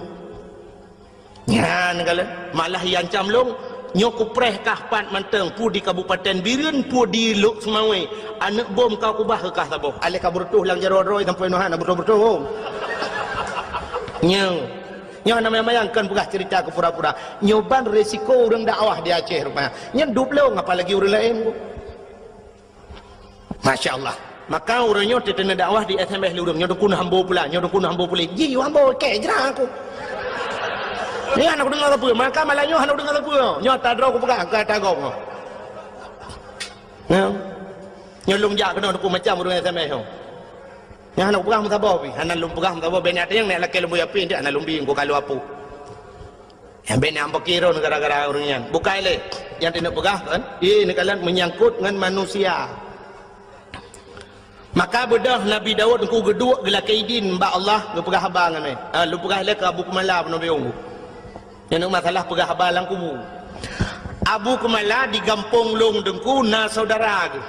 Nyan kalon, malah iancam lôn, nyoe kupreh kah pat mantong, peue di Kabupaten Bireuen, peue di Lhokseumawe, aneuëk bom ka kubah keu kah saboh. Aléh ka beureutoh lam jaroe droe sampoe inoe hana beureutoh-beureutoh. Nyoe, nyoe hana manyang-manyang kon peugah ceurita keu pura-pura. Nyoe ban resiko ureuëng dakwah di Aceh rupanya. Nyan dub lôn apalagi ureuëng laén. Masya Allah. Maka ureuëng nyoe teuteuna dakwah di S M S lé ureuëng, nyoe Teungku na hambo pula, nyoe Teungku na hambo pula. Ji hambo kek jra aku. Nyoe hana kudeungoe sapeue, maka malam nyoe hana kudeungoe sapeue. Nyoe ata droe kupeugah, ka ata gob nyoe. Nyoe. Nyoe lôn jak keunoe Teungku macam ureuëng S M S nyoe. Nyoe hana kupeugah meusaboh pih, hana lôn peugah meusaboh, bèk neutanyong neulakée lôn buya pih, hana lôn bi Teungku ka lôn apui. Nyang bèk na ampok kiron gara-gara ureuëng nyan. Bukai lé. Nyang teuneuk peugah kan? Ié neukalon meunyangkot ngon manusia. Maka beudôh Nabi Daud Teungku geuduek geulakée idin bak Allah geupeugah haba ngon nyan. Ha, lôn peugah lé keu Abu Keumala peunoh biong. Nyan masalah peugah haba lam kubu. Abu Keumala di gampông lôn Teungku na saudara geuh.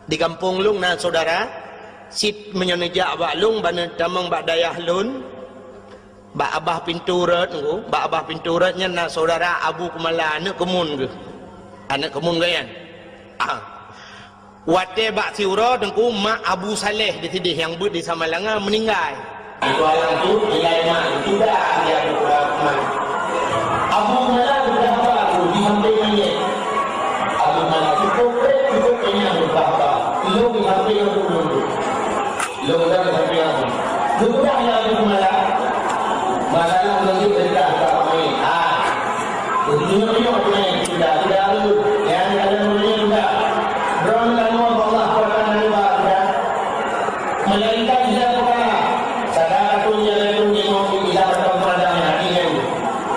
Di gampông lôn na syedara, cit meunyoe neujak bak lôn, ban tamong bak dayah lôn, bak abah pintoe rot nyoe, bak abah pintoe rot nyan na syedara Abu Kumala, aneuk keumun geuh. Aneuk keumun geuh nyan. Ah. Watée bak siuroe teungku, mak Abu Saleh di sideh nyang beuet di Samalanga meuninggai. Itu alam tu, nilai mak itu dah dia Abu Rahman. Abu Kumala sudah haba tu di samping manyét. Abu Kumala cukup bret, cukup kenyang sudah haba. Lôn di samping Abu Kumala. Lôn dah di samping Abu. Sudah ya Abu Kumala. Masalah menuju sedekah tak main. Ah. Begitu punya punya kita, kita lalu. Yang ada punya kita. Droe lalu Allah Taala sudah. Melainkan dia bukan. Sadaqatun jariyatul ilmu tidak bertemu pada hati yang.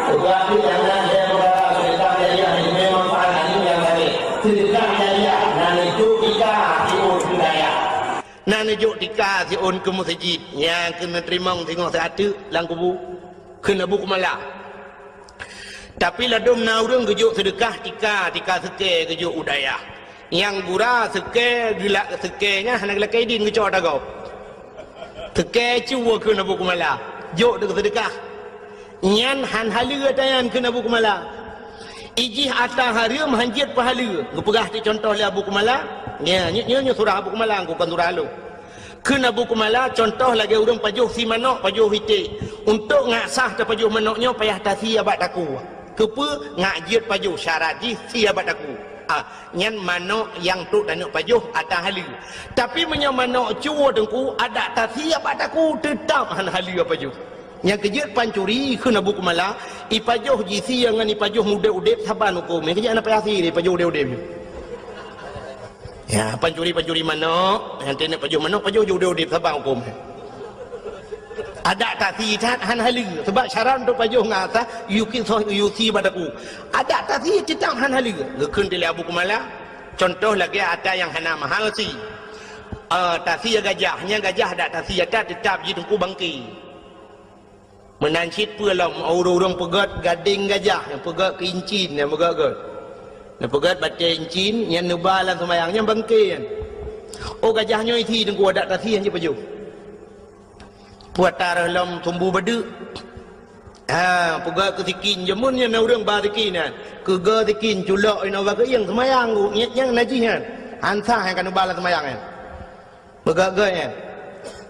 Tetapi jangan dia bukan sedekah jariah ini memang pahala yang tadi. Sedekah jariah, nah itu kita, itu budaya. Na neujok tika siôn keu meuseujid, nyang keuneuk teurimong singoh siat teuk lam kubu, kheun Abu Kumala. Tapi ladôm na ureuëng geujok seudeukah tika, tika seukée geujok u dayah. Nyang gura seukée geulak seukée nyan hana geulakée idin geucok ata gob. Seukée cue kheun Abu Kumala, jok deuk seudeukah. Nyan han haleue ata nyan kheun Abu Kumala. Ijih ata hareuem han jeuet peuhaleue. Geupeugah ti contoh lé Abu Kumala. Nya, nyoe, nyoe, nyoe surah Abu Kumala, kon surah lôn. Kheun Abu Kumala, contoh lagée ureuëng pajoh sie manök, pajoh iték. Untuk ngak sah tapajoh manök nyoe payah tasie bak takue. Keupeue ngak jeuet pajoh syarat jih sie bak takue. Ah, nyan manök nyang trok taneuk pajoh ata haleue. Tapi meunyoe manök cue teungku, adak tasie bak takue teutab han haleue pajoh. Nyang keujeuet pancuri kheun Abu Kumala, ipajoh jisie ngon ipajoh udeb-udeb saban huköm. Nyang keujeuet hana payah sie ipajoh udeb-udeb. Ya, pancuri-pancuri manök, nyang teuneuek pajoh manök, pajoh udeb-udeb saban huköm. Adak tasie that han haleue, sebab syarat untuk pajoh ngon ata, yue sie bak takue. Adak tasie teutab han haleue. Geukheun lé Abu Kumala, contoh lagée ata nyang hana mahal sie. Ah, tasie gajah, nyang gajah adak tasie ata teutab jiteungku bangke. Meunan cit peue lom, ureuëng-ureuëng peugét gadeng gajah, nyang peugét keu incin, nyang peugét-gét. Nyang peugét batée incin, nyang neuba lam seumayang, nyang bangke nyan. Oh, gajah nyoe isie teungku adak tasie han jeuet pajoh. Peue ata reuh lom sumbu badeuk. Ha, peugét keu sikin, jameun nyan na ureuëng ba sikin nyan. Keu geu sikin, culok inoe ba keuieng seumayang, nyang najih nyan. Han sah nyang ka neuba lam seumayang nyan. Peugét-gét nyan.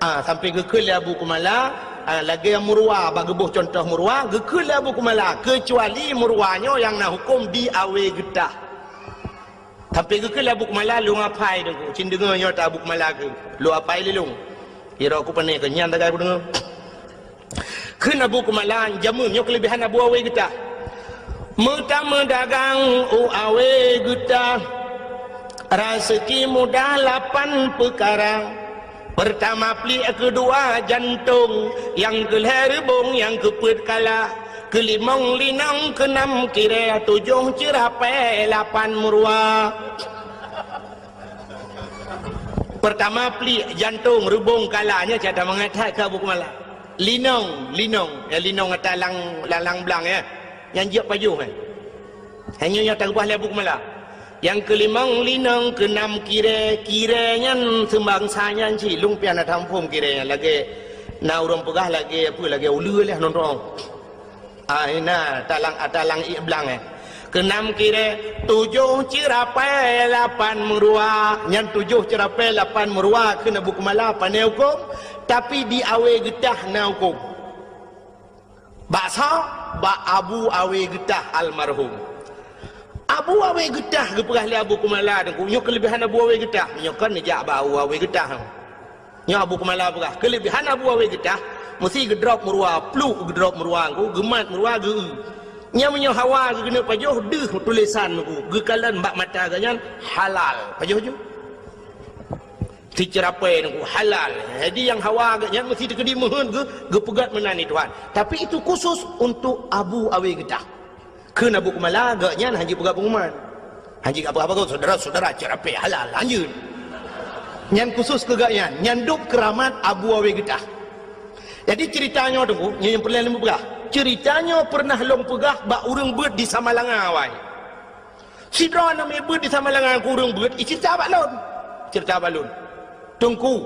Ah, sampai geukheun lé Abu Kumala, ah, lagée murwa, bak geuboh contoh murwa, geukheun lé Abu Kumala, keucuali murwa nyoe nyang na huköm di awe geutah. Sampai geukheun lé Abu Kumala, lôn apai deungku, cit deungoe nyoe ta Abu Kumala keu, lôn apai lé lôn. Kira ku pane keu nyan tagai ku deungoe. Kheun Abu Kumala, jameun nyoe keuleubehan Abu Awe Geutah. Meutameudagang u Awe Geutah, raseuki mudah lapan peukara. Peurtama pliek, keudua jantong, nyang keulhée reubong, nyang keupeuet kala, keulimong linong, keunam kirée, tujoh ceurapée, lapan meuruwa. Peurtama pliek, jantong, reubong, kala, nyan cit that mangat that keu Abu Kumala. Linong, linong, ya, linong ata lang, lang, lang blang, ya. Nyang jeuet pajoh, ya. Hanya nyang taubah lé Abu Kumala. Nyang keulimong linong, keunam kirée, kirée nyan seumbangsa nyan cit, lôn pih hana taphom kirée nyan lagée na ureuëng peugah lagée peue, lagée uleue lé nonton. Ah, na, talang, talang ié blang, eh. Keunam kirée, tujoh ceurapée, lapan meuruwa. Nyan tujoh ceurapée, lapan meuruwa kheun Abu Kumala pane huköm, tapi di Awe Geutah na huköm. Bak soe? Bak Abu Awe Geutah almarhum. Abu Awe Geutah geupeugah lé Abu Kumala teungku, nyoe keuleubehan Abu Awe Geutah. Nyoe kan neujak bak Abu Awe Geutah. Nyoe Abu Kumala peugah, keuleubehan Abu Awe Geutah, meusi geudrop meuruwa, pluk geudrop meuruwa teungku, geumat meuruwa geu-eu. Nyan meunyoe hawa geuneuk pajoh, deuh tulésan teungku, geukalon bak mata geuh nyan halal. Pajoh ju. Siceurapée teungku halal. Jadi nyang hawa geuh nyan meusi teukeudi meuheuet geu-, geupeugét meunan di Tuhan. Tapi itu khusus untuk Abu Awe Geutah. Kheun Abu Kumala, geuh nyan han jipeugah pengumuman. Han jipeugah apa-apa, saudara-saudara, ceurapée halal, lanjut. Nyan khusus keu geuh nyan, nyan dub keuramat Abu Awe Geutah. Jadi ceurita nyoe teungku, nyoe nyang peureulée lôn peugah. Ceurita nyoe peureunah lôn peugah bak ureuëng beuet di Samalanga awai. Sidroe aneuk miet beuet di Samalanga keu ureuëng beuet, iceurita bak lôn. Ceurita bak lôn. Teungku,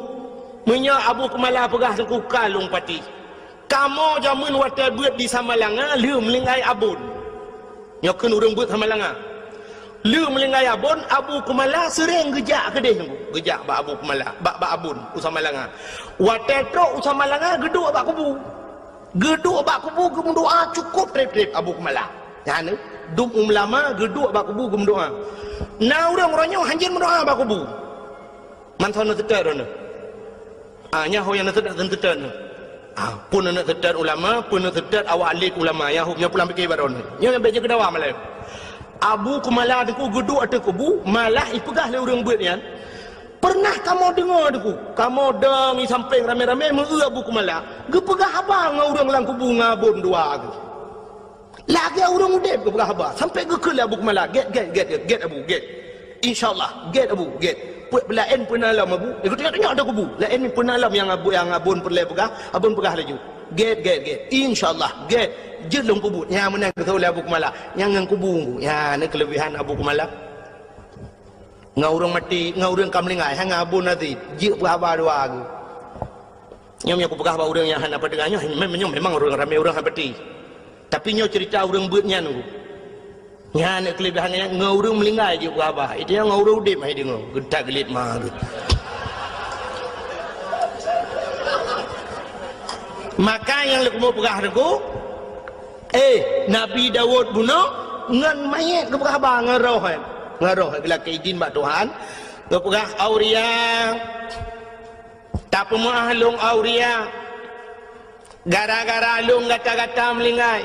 meunyoe Abu Keumala peugah Teungku ka lôn pati. Kamoe jameun watée beuet di Samalanga lheueh meuninggai Abon. Nyoe kheun ureuëng beuet Samalanga. Lheueh meuninggai Abon, Abu Keumala seuréng geujak keudeh Teungku. Geujak bak Abu Keumala, bak, bak Abon u Samalanga. Watée trok u Samalanga geuduek bak kubu. Geuduek bak kubu geumeudoá cukôp treb-treb Abu Keumala. Nyan, dum ulama geuduek bak kubu geumeudoá. Na ureuëng uroe nyoe hanjeuet meudoá bak kubu. Mantong na teutet droeneuh. Ah, nyan ho nyang na teutet, na teutet nyoe. Ah, pun na teutet ulama, pun na teutet awak alim ulama, nyang ho nyang pulang pike bak droeneuh. Nyoe nyang bék jeuet keu dawa malée. Abu Keumala Teungku geuduek ateueh kubu, malah ipeugah lé ureuëng beuet nyan, "Peureunah kamoe deungoe Teungku, kamoe dong i sampéng ramé-ramé meu-eu Abu Keumala, geupeugah haba ngon ureuëng lam kubu ngon Abon dua geuh." Lagée ureuëng udeb geupeugah haba, sampoe geukheun lé Abu Keumala, "Gét, gét, gét, gét, gét Abu, gét. Insya Allah, gét Abu, gét. Peuet beulaén peue na lom Abu." Eh, geutunyok-tunyok ateueh kubu. "Laén peue na lom nyang Abu, nyang Abon peureulée peugah, Abon peugah laju. Gét, gét, gét. Insya Allah, gét. Jeuet lom kubu." Nyang meunan geuteupeue lé Abu Keumala. Nyang ngon kubu. Nyan na keuleubehan Abu Keumala. Ngon ureuëng maté, ngon ureuëng ka meuninggai, hana Abon até. Jeuet peugah haba dua geuh. Nyoe nyang kupeugah bak ureuëng nyang hana peudeungoe nyoe, mem-, nyoe memang ureuëng ramé ureuëng hana peuti. Tapi nyoe ceurita ureuëng beuet nyan, Teungku. Nyan keuleubehan nyan, ngon ureuëng meuninggai jeuet peugah haba. Itu nyang ngon ureuëng udeb hai deungoe, geutak geulet ma geuh. Maka nyang leukumu peugah Teungku, eh, Nabi Daud bunoe ngon manyét geupeugah haba ngon roh, eh. Ngon roh, eh, geulakée idin bak Tuhan. Geupeugah, "Auria, tapeumeuáh lôn Auria, gara-gara lôn gata-gata meuninggai,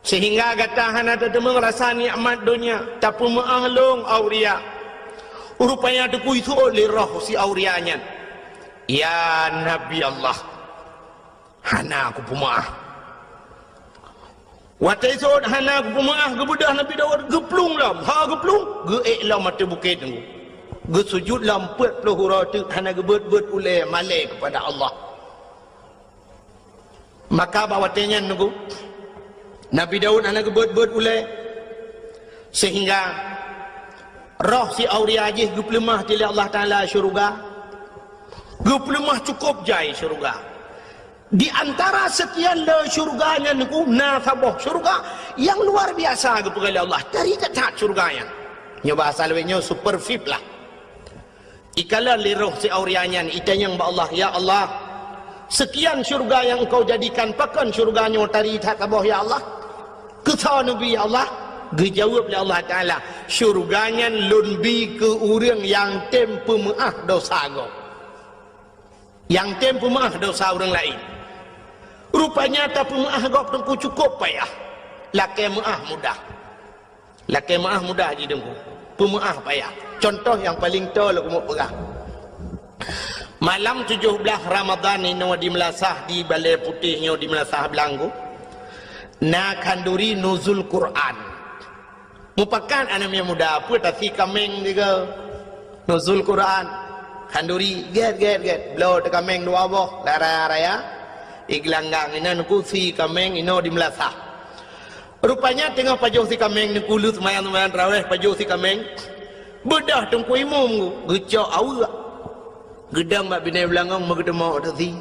seuhingga gata hana tateumeung rasa nikmat donya, tapeumeuáh lôn Auria." Rupanya Teungku iseuôt lé roh si Auria nyan, "Ya Nabi Allah, hana kupeumeuáh." Watée iseuôt hana kupeumeuáh, geubeudôh Nabi Daud geuplueng lom. Ha geuplueng, geuék lom ateueh bukét Teungku. Geusujut lom peuet ploh uroe teuk hana geubeuet-beuet ulée malée keupada Allah. Maka bak watée nyan Teungku, Nabi Daud hana geubeuet-beuet ulée, seuhingga roh si Auria jih geupeuleumah lé Allah Taala syeuruga. Geupeuleumah cukôp jai syeuruga. Di antara seukian le syeuruga nyan Teungku, na saboh syeuruga nyang luar biasa geupeugah lé Allah. Tari that-that syeuruga nyan. Nyoe bahasa lawét nyoe super V I P lah. Ikalon lé roh si Auria nyan, itanyong bak Allah, "Ya Allah, seukian syeuruga nyang Engkau jadikan, pakon syeuruga nyoe tari that saboh ya Allah? Keusoe neubi ya Allah?" Geujaweueb lé Allah Taala, "Syeuruga nyan Lôn bi keu ureuëng nyang tem peumeuáh desya gob." Nyang tem peumeuáh desya ureuëng laén. Rupanya tapeumeuáh gob Teungku cukôp payah. Lakée meuáh mudah. Lakée meuáh mudah jih Teungku. Peumeuáh payah. Cuntoh nyang paleng toe lôn keumeung peugah. Malam tujoh blaih Ramadhan inoe di Meulasah, di Balée Putéh nyoe di Meulasah Blang Teungku, na khanduri nuzul Quran. Mupakat aneuëk miet muda, peue tasi kaméng tiga. Nuzul Quran. Khanduri, gét, gét, gét. Bloe teukaméng dua boh, lara raya. Igeulanggang inan kusi kaméng inoe di Meulasah. Rupanya teungoh pajoh si kaméng, neukulus seumayang-seumayang tarawéh pajoh si kaméng. Beudôh Teungku Imum geucok aweuek. Geudong bak binéh beulangong meugeuteumok tasi.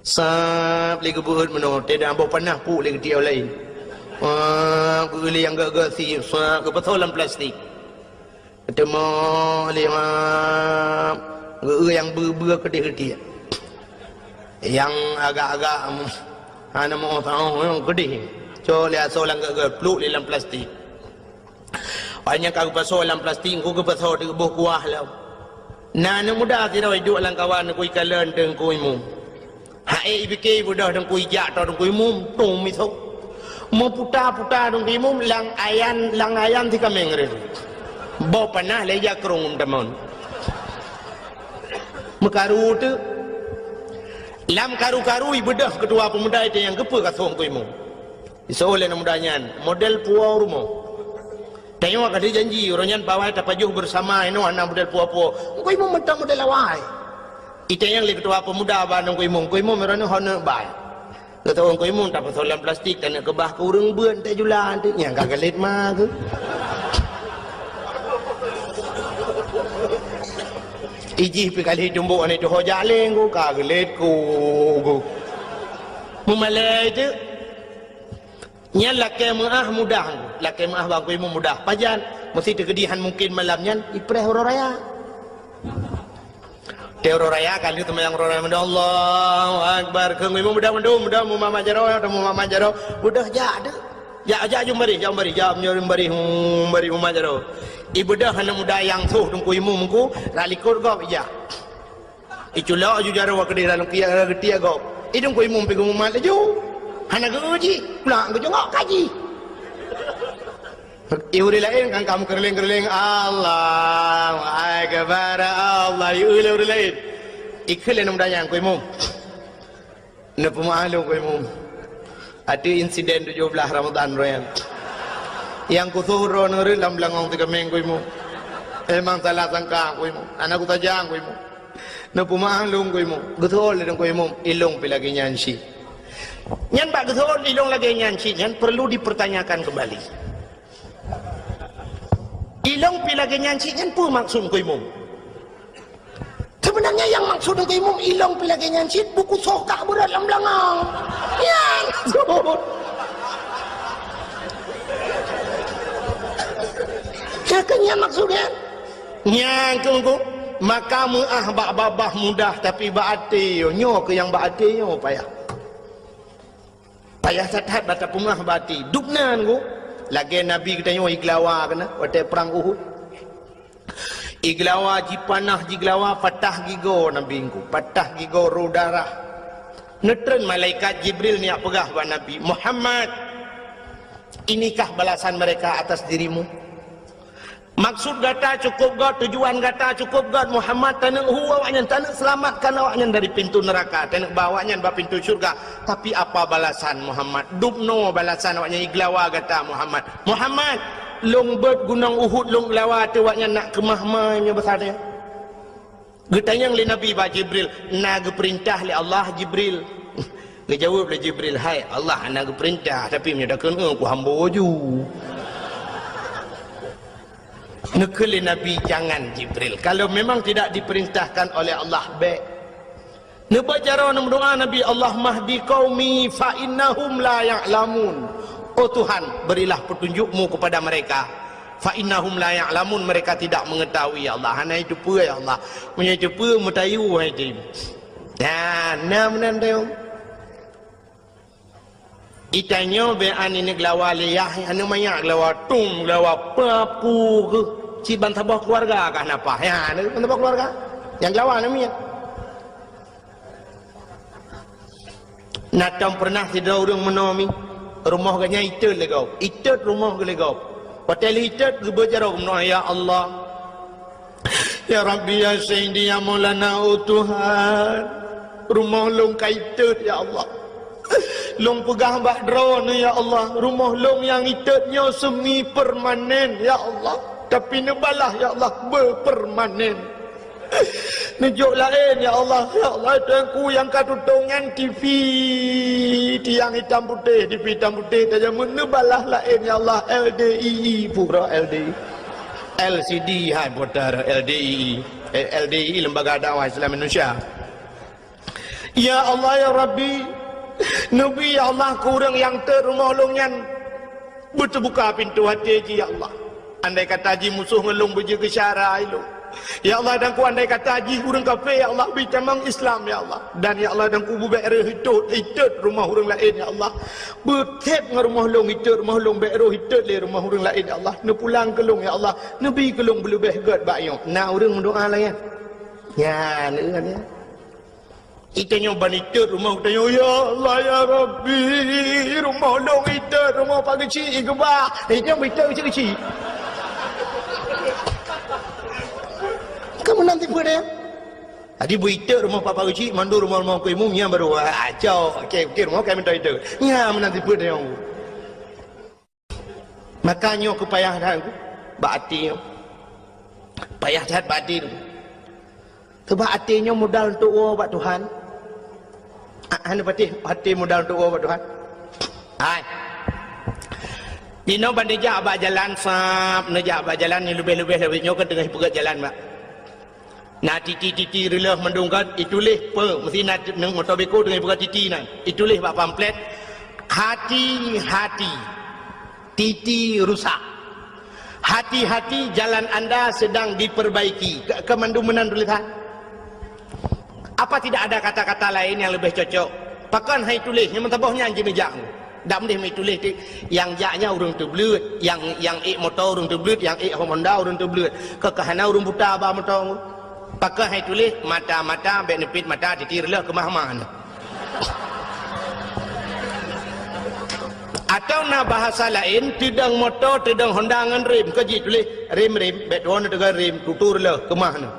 Sab lé geubeuet meunoe, teudah boh panah puk lé geutiek laén. Sab geueu lé nyang gét-gét si, sab geupeusoe lam plastik. Geuteumok lé sab geueu nyang beu-beu keudeh geutiek. Nyang agak-agak hana meu saoh nyang keudeh. Cok lé asoe lam gét-gét, pluek lé lam plastik. Awak nyan ka geupasoe lam plastik, Teungku geupasoe di boh kuah lom. Na aneuëk muda sidroe duek lam kawan Teungku ikalon Teungku Imum. Hai ibike beudôh Teungku ijak toe Teungku Imum, tung misok. Meuputa-puta Teungku Imum lam ayan, lam ayan si kaméng reh. Boh panah lé jakrong tamon. Meukaru teuk. Lam karu-karu ibeudôh keutua peumuda itu nyang geupeu kasong Teungku Imum. Isoe lé aneuk muda nyan, model puwoe rumoh. Tanyoe ka jijanji, uroe nyan pawai tapajoh beusama inoe hana model puwoe-puwoe. Teungku Imum mantong model awai. Itanyong lé keutua peumuda bak Teungku Imum, Teungku Imum uroe nyoe hana bai. Geutanyong Teungku Imum tapeusoe lam plastik, taneuk keubah keu ureuëng beuet, tajula, nyang ka galét ma keuh. Ijih pih kali tumbok aneuk tuho jak lé ngku, ka geulet ku ngku. Meumalée teuk. Nyan lakée meuáh mudah ngku. Lakée meuáh bak Teungku Imum mudah. Pajan? Meusti teukeudi han mungken malam nyan ipreh uroe raya. Teuroe raya kali teumayang uroe raya, Allahu Akbar. Keu Teungku Imum mudah mandum, mudah mumat jaroe, mumat jaroe. Mudah jak teuk. Jak, jak jumbarih, jak jumbarih, jak jumbarih, jumbarih umat jaroe. Ibeudôh aneuk muda nyang soh Teungku Imum ngku, rot likot gob ijak. Iculok ju jaroe keudeh lam kiak, geutiek gob. I Teungku Imum pih geumumat laju. Hana geu-eu jih, pulang geujongok kaji. I ureueng laén kan ka meukeureuléng-keureuléng, Allahu Akbar, Allah, i ureueng laén. Ikheun lé aneuk muda nyan, Teungku Imum. Neupeumaklum Teungku Imum. Ateueh insiden tujoh blaih Ramadhan roh nyan. Nyang kusoh droeneuh rot lam beulangong teukeumeng Teungku Imum. Memang salah sangka Teungku Imum. Hana kusaja Teungku Imum. Neupeumaklum Teungku Imum. Geuseuôt lé Teungku Imum, ilông pih lagée nyan cit. Nyan bak geuseuôt ilông lagée nyan cit nyan perlu dipertanyakan kembali. Ilông pih lagée nyan cit nyan peue maksud Teungku Imum? Sebenarnya nyang maksud Teungku Imum ilông pih lagée nyan cit, buku soh kah beurot lam beulangong. Nyan maksud. Nyan keuh maksud nyan. Nyan keuh maksud. Maka meuáh bak babah mudah, tapi bak até nyoe, nyoe keuh nyang bak até nyoe payah. Payah that-that bak tapeumaklum bak até. Dubna ngku, lagée Nabi geutanyoe igeulawa keunan watée prang Uhud. Igeulawa, jipanah jigeulawa, patah gigoe Nabi ngku, patah gigoe, rôh darah. Neutreun malaikat Jibril neujak peugah bak Nabi, "Muhammad, inikah balasan mereka atas dirimu?" Maksud gata cukup göt, tujuan gata cukup göt, Muhammad, taneuk hu awaknyan, taneuk seulamatkan awaknyan dari pintu neuraka, taneuk ba awaknyan bak pintu syeuruga. Tapi apa balasan Muhammad? Dubnoe balasan awaknyan igeulawa gata, Muhammad. Muhammad, lôn beuet gunong Uhud lôn geulawa ateueh awaknyan nak keumah mai meunyoe basa teuh. Geutanyong lé Nabi bak Jibril, "Na geupeurintah lé Allah, Jibril?" Geujaweueb lé Jibril, "Hai Allah, hana geupeurintah, tapi meunyoe takheun, eh, kuhambo ju." Neukheun lé Nabi, "Jangan, Jibril. Kalau memang tidak diperintahkan oleh Allah, bék." Neubaca roh neumeudoá Nabi, "Allahumma hdi qaumi fa innahum la ya'lamun." Oh Tuhan, berilah petunjuk-Mu kepada mereka. "Fa innahum la ya'lamun," mereka tidak mengetahui, ya Allah. Hana iteupeue, ya Allah. Meunyoe iteupeue, meutayue hai jih. Nah, na meunan teuh. Itanyoe bèk aneuk geulawa lé yah, aneuk manyak geulawa tum, geulawa papu keuh. Cit ban saboh keuluwarga kah na paih. Ya, aneuk ban saboh keuluwarga. Nyang geulawa aneuk miet. Na tom peureunah sidroe ureueng meunoe mi, rumoh geuh nyan itot lé gob. Itot rumoh geuh lé gob. Watèe lheueh itot geubeuet jaroe meunoe, "Ya Allah, ya Rabbi, ya Sayyidi, ya Maulana, oh Tuhan, rumoh lôn ka itot, ya Allah. Lôn peugah bak Droeneuh, ya Allah, rumoh lôn nyang itot nyoe semi permanen, ya Allah. Tapi neubalah, ya Allah, beupermanen." Neujok laén, ya Allah. Ya Allah, Tuhanku nyang ka tutong nyan T V tiang itam putéh, T V itam putéh tajameun, neubalah laén, ya Allah, L D I I, pura L D I. L C D hai putar L D I I. Eh, L D I I, Lembaga Dakwah Islam Indonesia. Ya Allah, ya Rabbi, neubi, ya Allah, keu ureueng nyang tot rumoh lôn nyan beuteubuka pintoe até jih, ya Allah. Andai kata jih musoh ngon lôn beujeuet keu syara lôn, ya Allah, dan ku andai kata jih ureueng kafé, ya Allah, beutamong Islam, ya Allah. Dan, ya Allah, dan ku beubèk rhöh itot, itot rumoh ureueng laén, ya Allah. Beuthèb ngon rumoh lôn itot rumoh lôn, bèk rhöh itot lé rumoh ureueng laén, ya Allah. Neupulang keu lôn, ya Allah. Neubi keu lôn beuleubèh gèt bak nyoe. Na ureueng meudoa laén. Nyan, ureueng laén. Itanyoe ban itot rumoh geutanyoe, "Ya Allah, ya Rabbi, rumoh lôn itot, rumoh Pak Geuchik igeubah." Itanyoe ban itot keuchik-keuchik. Ka meunan tipe deh. Jadi beu itot rumoh Pak Geuchik, mandum rumoh-rumoh Teungku Imum, nyan baru, ah, cok. Oke, oke, rumoh kai meunan itot. Nyan meunan tipe deh. Maka nyoe keu payah that bak até nyoe. Payah that bak até nyoe. Sabab até nyoe modal untuk woe bak Tuhan. Ah, hana patéh até modal untuk woe bak Tuhan. Hai. Inoe ban neujak bak jalan sab, neujak bak jalan nyang leubeh-leubeh lagèe nyoe kan teungoh peugöt jalan bak. Na titi-titi reulôh mandum kan, ituléh peue, meusti na neuk moto beko teungoh buka titi nyan. Ituléh bak pamflet, "Hati-hati, titi rusak. Hati-hati, jalan anda sedang diperbaiki." Ke, ke mandum meunan tulisan. Apa tidak ada kata-kata lain yang lebih cocok? Pakon hai tuléh, nyang meusaboh nyan jineujak. Dak meudeh meutuléh ti, nyang jak nyan ureuëng teubleuet, nyang, nyang ék moto ureuëng teubleuet, nyang ék Honda ureuëng teubleuet. Keu ka hana ureuëng buta ba moto. Pakon hai tuléh, mata-mata, bék neupit mata, titi reulôh keumah-mah nyan. Atau na bahasa laén, teudong moto, teudong Honda ngon rem, keu jituléh rem-rem, bék tuwoe neuteuga rem, tutu reulôh keumah nyan.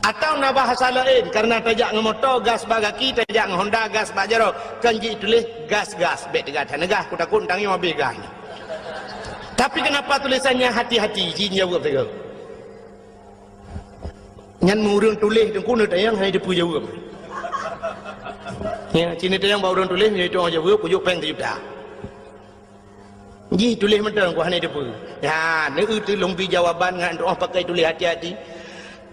Atau na bahasa laén, karena tajak ngon moto, gas bak gaki, tajak ngon Honda, gas bak jaroe, kan jituléh gas-gas, bék teuga that neugas, kutakot tangieng habéh gas nyan. Tapi kenapa tulisannya hati-hati, jijaweueb sigoe. Nyan meu ureuëng tuléh teungku neutanyong hana jiteupeue jaweueb. Ya, ci neutanyong bak ureuëng tuléh, nyoe itu jaweueb, kujok péng sijuta. Jih tuléh mantong, ku hana jiteupeue. Ya, neueu teulông bi jawaban ngon doa pakai tuléh hati-hati.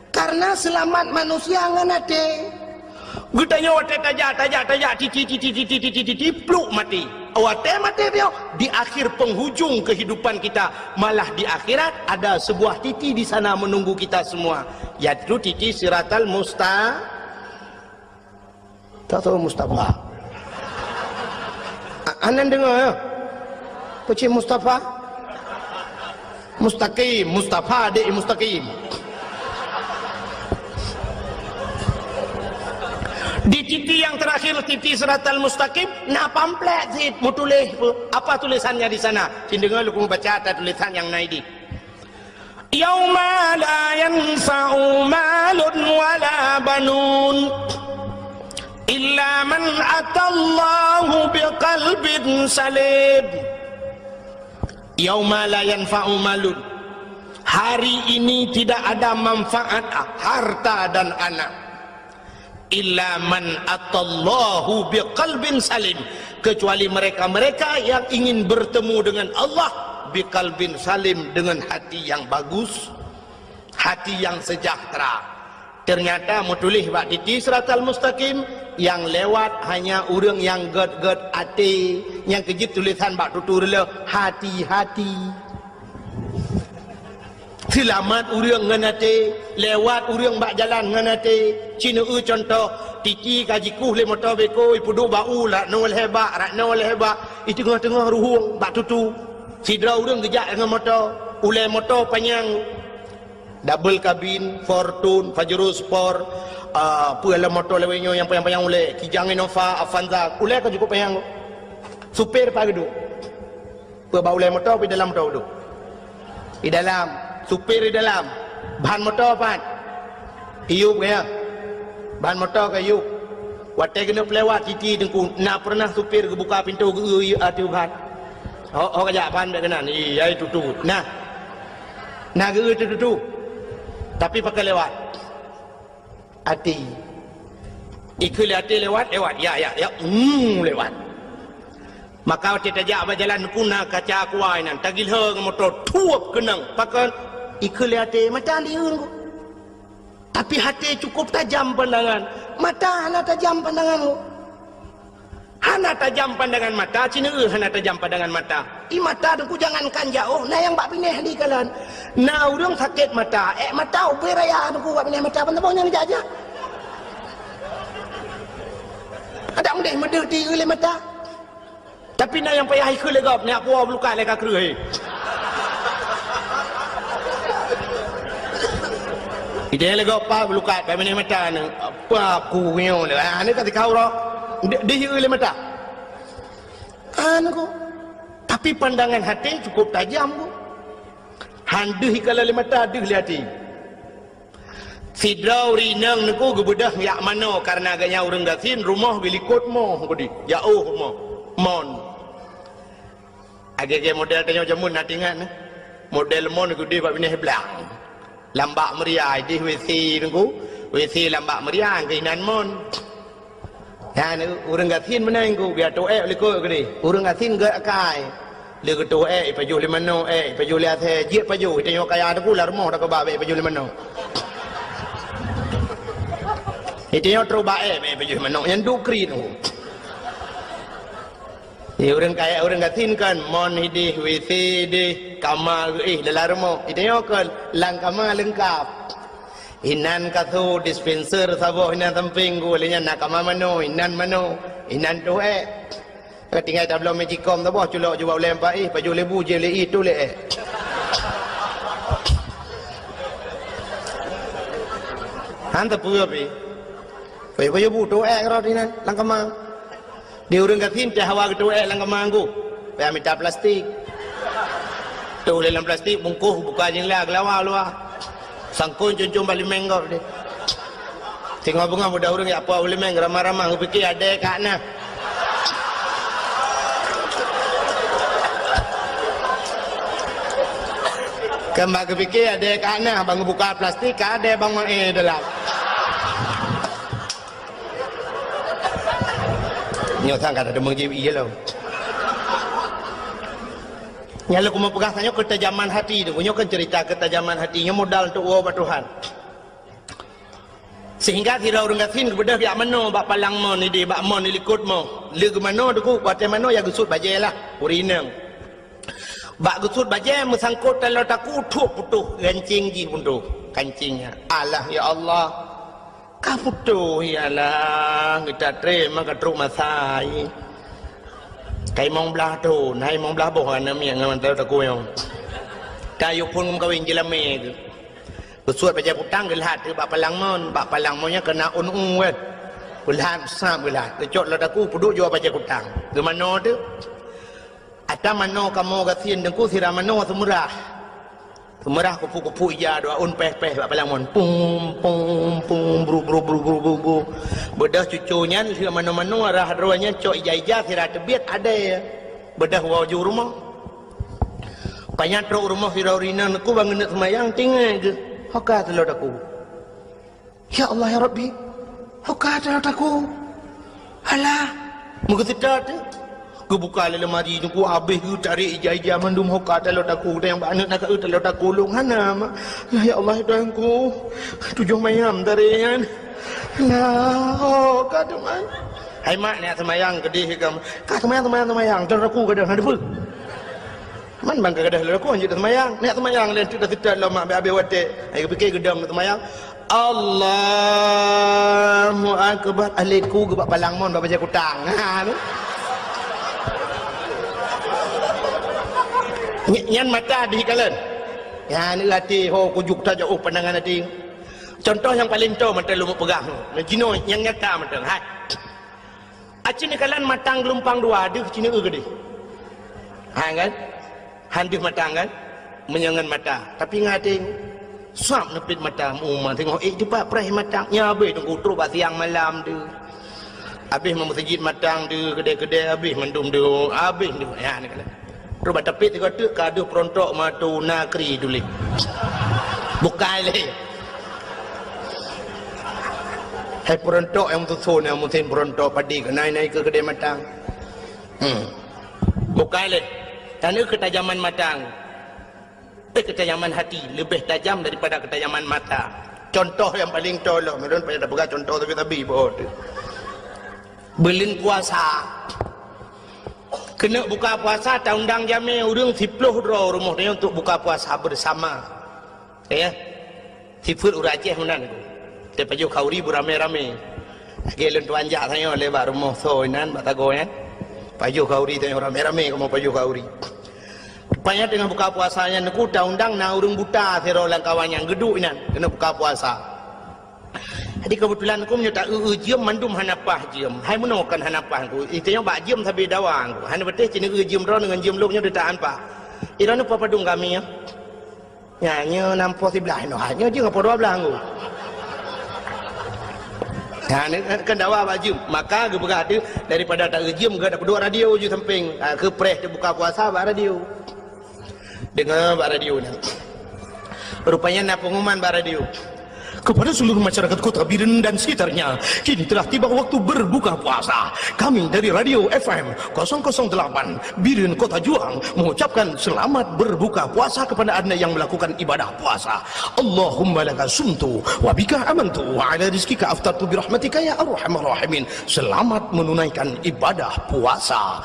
Karena selamat manusia ngon até. Geutanyoe watée tajak, tajak, tajak, titi, titi, titi, titi, titi, pluk mati. Watée maté bioe, di akhir penghujung kehidupan kita, malah di akhirat ada sebuah titi di sana menunggu kita semua, yaitu titi Siratal Musta-, tak tahu Mustafa. A-, anan dengar ya? Pecik Mustafa? Mustaqim, Mustafa dek Mustaqim. Di titi yang terakhir, titi Siratal Mustaqim, na pamflet sit meutuléh. Apa tulisannya di sana? Cit deungoe lôn baca ata tulisan nyang na idéh. Yauma la yanfa'u malun wala banun illa man atallaha biqalbin salim. Yauma la yanfa'u malun. Hari ini tidak ada manfaat harta dan anak. Illa man atallaha biqalbin salim. Kecuali mereka-mereka yang ingin bertemu dengan Allah biqalbin salim, dengan hati yang bagus, hati yang sejahtera. Ternyata meutuléh bak titi Siratal Mustaqim, nyang lewat hanya ureuëng nyang gét-gét até, nyang keu jeuet tulisan bak tutu reulôh, hati-hati. Seulamat ureuëng ngon até, lewat ureuëng bak jalan ngon até. Ci neueu cuntoh, titi ka jikueh lé moto beko, ipeuduek bak u, rak noe lhée bak, rak noe lhée bak, i teungoh-teungoh ruhueng bak tutu. Sidroe ureuëng geujak ngon moto, ulée moto panyang. Double kabin, Fortuner, Pajero Sport, ah, peue lom moto lawét nyoe nyang panyang-panyang ulée, Kijang Innova, Avanza, ulée ka cukup panyang. Supir pat geuduek? Peue bak ulée moto, peue dalam moto geuduek? Di dalam. Supir di dalam. Ban moto pat? Iyup gaya. Ban moto ka iyup. Watée keuneuk peulewat titi teungku, na peureunah supir geubuka pintoe geu-eu ateueh ban? Ho, ho ka jak ban bék keunan. Ih, ai tutu. Nah. Na geu-eu teututu. Tapi pakon lewat? Até. Ikheun lé até lewat, lewat. Ya, ya, ya. Hmm, lewat. Maka watée tajak bak jalan teungku na kaca kuai nan, tagilhô ngon moto, thuep keunong. Pakon? Ikheun lé até, mata lieu teungku. Tapi até cukup tajam pandangan. Mata hana tajam pandangan teungku. Hana tajam pandangan mata, ci neueu hana tajam pandangan mata. I mata teungku jangankan jaoh, na nyang bak binéh di kalon. Na ureuëng sakét mata, ék mata ubé raya teungku bak binéh mata, ban saboh nyang jak-jak. Adak meudeh meudeuh di lé mata. Tapi na nyang payah ikheun lé gob, nyak puwoe bulukat lé ka kreueh. Idéh lé gob pa bulukat, bak binéh mata ni. Apa aku nyoe ni? Ah, ni ka tikau roh. Di, di lé mata. Anu ko. Tapi pandangan até cukup tajam ko. Han deuh ikalon lé mata, deuh lé até. Sidroe ureuëng inong teungku geubeudôh jak manoe, kareuna geuhnyan ureuëng gasien, rumoh geulikot moh keudeh, jaoh rumoh. Mon. Lagée-lagée model tanyoe jameun na teuingat, eh? Model mon keudeh bak binéh blang. Lam bak meuria, idéh WC teungku. WC lam bak meuria, keuinan mon. Nyan ureuëng gasien meunan teungku, geuteuék likot keudeh. Ureuëng gasien gét akai. Lé geuteuék, ipajoh lé manoe, ék, ipajoh lé asèe, jeuet pajoh, tanyoe kaya teungku lam rumoh takeubah bék ipajoh lé manoe. Iteunyoe trok bak ék, ék pajoh manok nyan duek kriet. Di ureuëng kaya ureuëng gasien kan, mon ideh, W C ideh, kama geuéh dalam rumoh. Iteunyoe kan, lam kama leungkap. Inan kasô, dispenser, saboh inan sampéng, geuh lé nyan na kama manoe, inan manoe, inan toh ék. Ka tinggai tabloe magicom saboh, culok jubak ulée paih, pajoh lé bu, jieb lé ié, toh lé ék. Han teupeue pih. Pajoh-pajoh bu, toh ék rot inan, lam kama. Di ureuëng gasien teuh hawa geutoh ék lam kama geuh. Payah mita plastik. Toh lé lam plastik, bungkôh, buka jendela, geulawa luwa. Sangkong cun-cun bak limeng gob deh. Singoh beungoh muda ureuëng jak puwoe u limeng, ramah-ramah, geupiké adé ka na. Kan bak geupiké adé ka na, ban geubuka plastik, ka adé ban maé dalam. Nyoe sang ka teumeujieb ié lom. Nyang lôn keumeung peugah tanyoe keutajaman hati tu. Nyoe kan cerita keutajaman hati. Nyoe modal untuk woe bak Tuhan. Sehingga sidroe ureuëng gasien geubeudôh jak manoe bak palang mon ideh, bak mon di likot mon. Lé geumanoe teungku, watée manoe ya geusuet bajée lah, ureuëng inong. Bak geusuet bajée meusangkot taloe takue, thok putôh gancéng jih putôh, gancéng nyan. Alah, ya Allah. Ka putôh, ya Allah, geuta treb ma ka trok masa, hai. Ka limong blaih thon, hai limong blaih boh aneuk miet ngon taloe takue nyoe. Ka yue phon meukawen jeulamé geuh. Geusuet bajée kutang geulhat teuk bak palang mon, bak palang mon nyan keunan ôn u kan. Geulhat, sab geulhat. Geucok taloe takue peuduek jua bajée kutang. Geumanoe teuk. Ata manoe kamoe gasien teungku sira manoe seumeurah. Seumeurah kupu-kupu ija dua ôn péh-péh bak palang mon. Pum, pum, pum, bru, bru, bru, bru, bru, bru. Beudôh cucu nyan lheueh manoe-manoe rhah droe nyan cok ija-ija sira teubiet adé. Beudôh woe ju rumoh. Panyang trok rumoh sidroe ureuëng inong teungku ban geuneuk seumayang tinggai geuh. Ho ka taloe takue. Ya Allah, ya Rabbi, ho ka taloe takue. Alah, meugeuseuta teuk. Geubuka lé lemari teungku, abéh geutarek ija-ija mandum ho ka taloe takue. Dan nyang bak aneuk na ka eu taloe takue lôn hana ma. Alah, ya Allah, ya Tuhanku, tujoh mayam tarek nyan. Alah, ho ka teuma. Hai mak, neujak seumayang keudeh ka. Ka seumayang, seumayang, seumayang. Taloe takue gadôh, hana teupeue. Man ban ka gadôh taloe takue, hanjeuet seumayang. Neujak seumayang lé teuk, seutôt lom mak, abéh-abéh watée. Hai geupiké geudong seumayang. Allahu Akbar. Alaiku geubak palang mon bak bajée kutang. Ha, tu. Ny-, nyan mata di kalon. Nyan até ho kujuk tajak, oh, pandangan até. Contoh nyang paleng toe mantong lôn peugah. Nah, jinoe nyang nyata mantong. Hai. Aci neukalon matang geulumpang dua, deuh ci neueu keudeh. Ha kan? Han deuh matang kan? Meunyoe ngon mata. Tapi ngon até, sab neupit mata, meu uma teungoh ék teupat preh matang. Nyan abéh teungku trok bak siang malam deuh. Abéh meumeuseujid matang deuh, keudè-keudè abéh mandum deuh, abéh deuh. Ya, neukalon. Trok bak teupit sigoe teuk ka deuh peurontok matu nakri tuléh. Bukai lé. Hai peurontok nyang meususon nyang musen peurontok padé keuh nai-nai keu keudè matang. Hmm. Bukai lé. Tanoh keutajaman matang. Eh, keutajaman hati leubeh tajam daripada keutajaman mata. Contoh nyang paleng toe lom, ulôn payah tapeugah contoh sabe-sabe bak tu. Buleuen puasa. Keuneuk buka puasa, taundang jamé ureuëng siploh droe rumoh tanyoe untuk buka puasa bersama. Ya. Sifeuet ureuëng Aceh meunan. Tapajoh khauri beuramé-ramé. Lagée lôn tuan jak tanyoe lé bak rumoh soe inan bak sagoe nyan. Pajoh khauri tanyoe ramé-ramé kamoe pajoh khauri. Rupanya teungoh buka puasa nyan teungku taundang na ureuëng buta sidroe lam kawan nyan geuduek inan keuneuk buka puasa. Jadi keubeutulan teungku meunyoe ta-eu-eu jeuem mandum hana paih jeuem. Hai meunoe kon hana paih teungku. Itanyoe bak jeuem sabe dawa teungku. Hana patéh ci neueu jeuem droeneuh ngon jeuem lôn nyoe deuh ta-an paih. Droeneuh peue padum kami nyoe? Nyan nyoe nam poh siblaih noh, nyoe jeuem poh dua blaih teungku. Nyan kan dawa bak jeuem. Maka geupeugah teuh daripada ta-eu jeuem geuh tapeuduek radio ju sampéng. Ha, keu preh teubuka puasa bak radio. Deungoe bak radio nyan. Rupanya na peunguman bak radio. Kepada seluruh masyarakat Kota Biren dan sekitarnya, kini telah tiba waktu berbuka puasa. Kami dari Radio F M kosong kosong delapan Biren Kota Juang mengucapkan selamat berbuka puasa kepada Anda yang melakukan ibadah puasa. Allahumma laka sumtu wa bika amantu wa ala rizkika aftartu bi rahmatika ya arhamar rahimin. Selamat menunaikan ibadah puasa.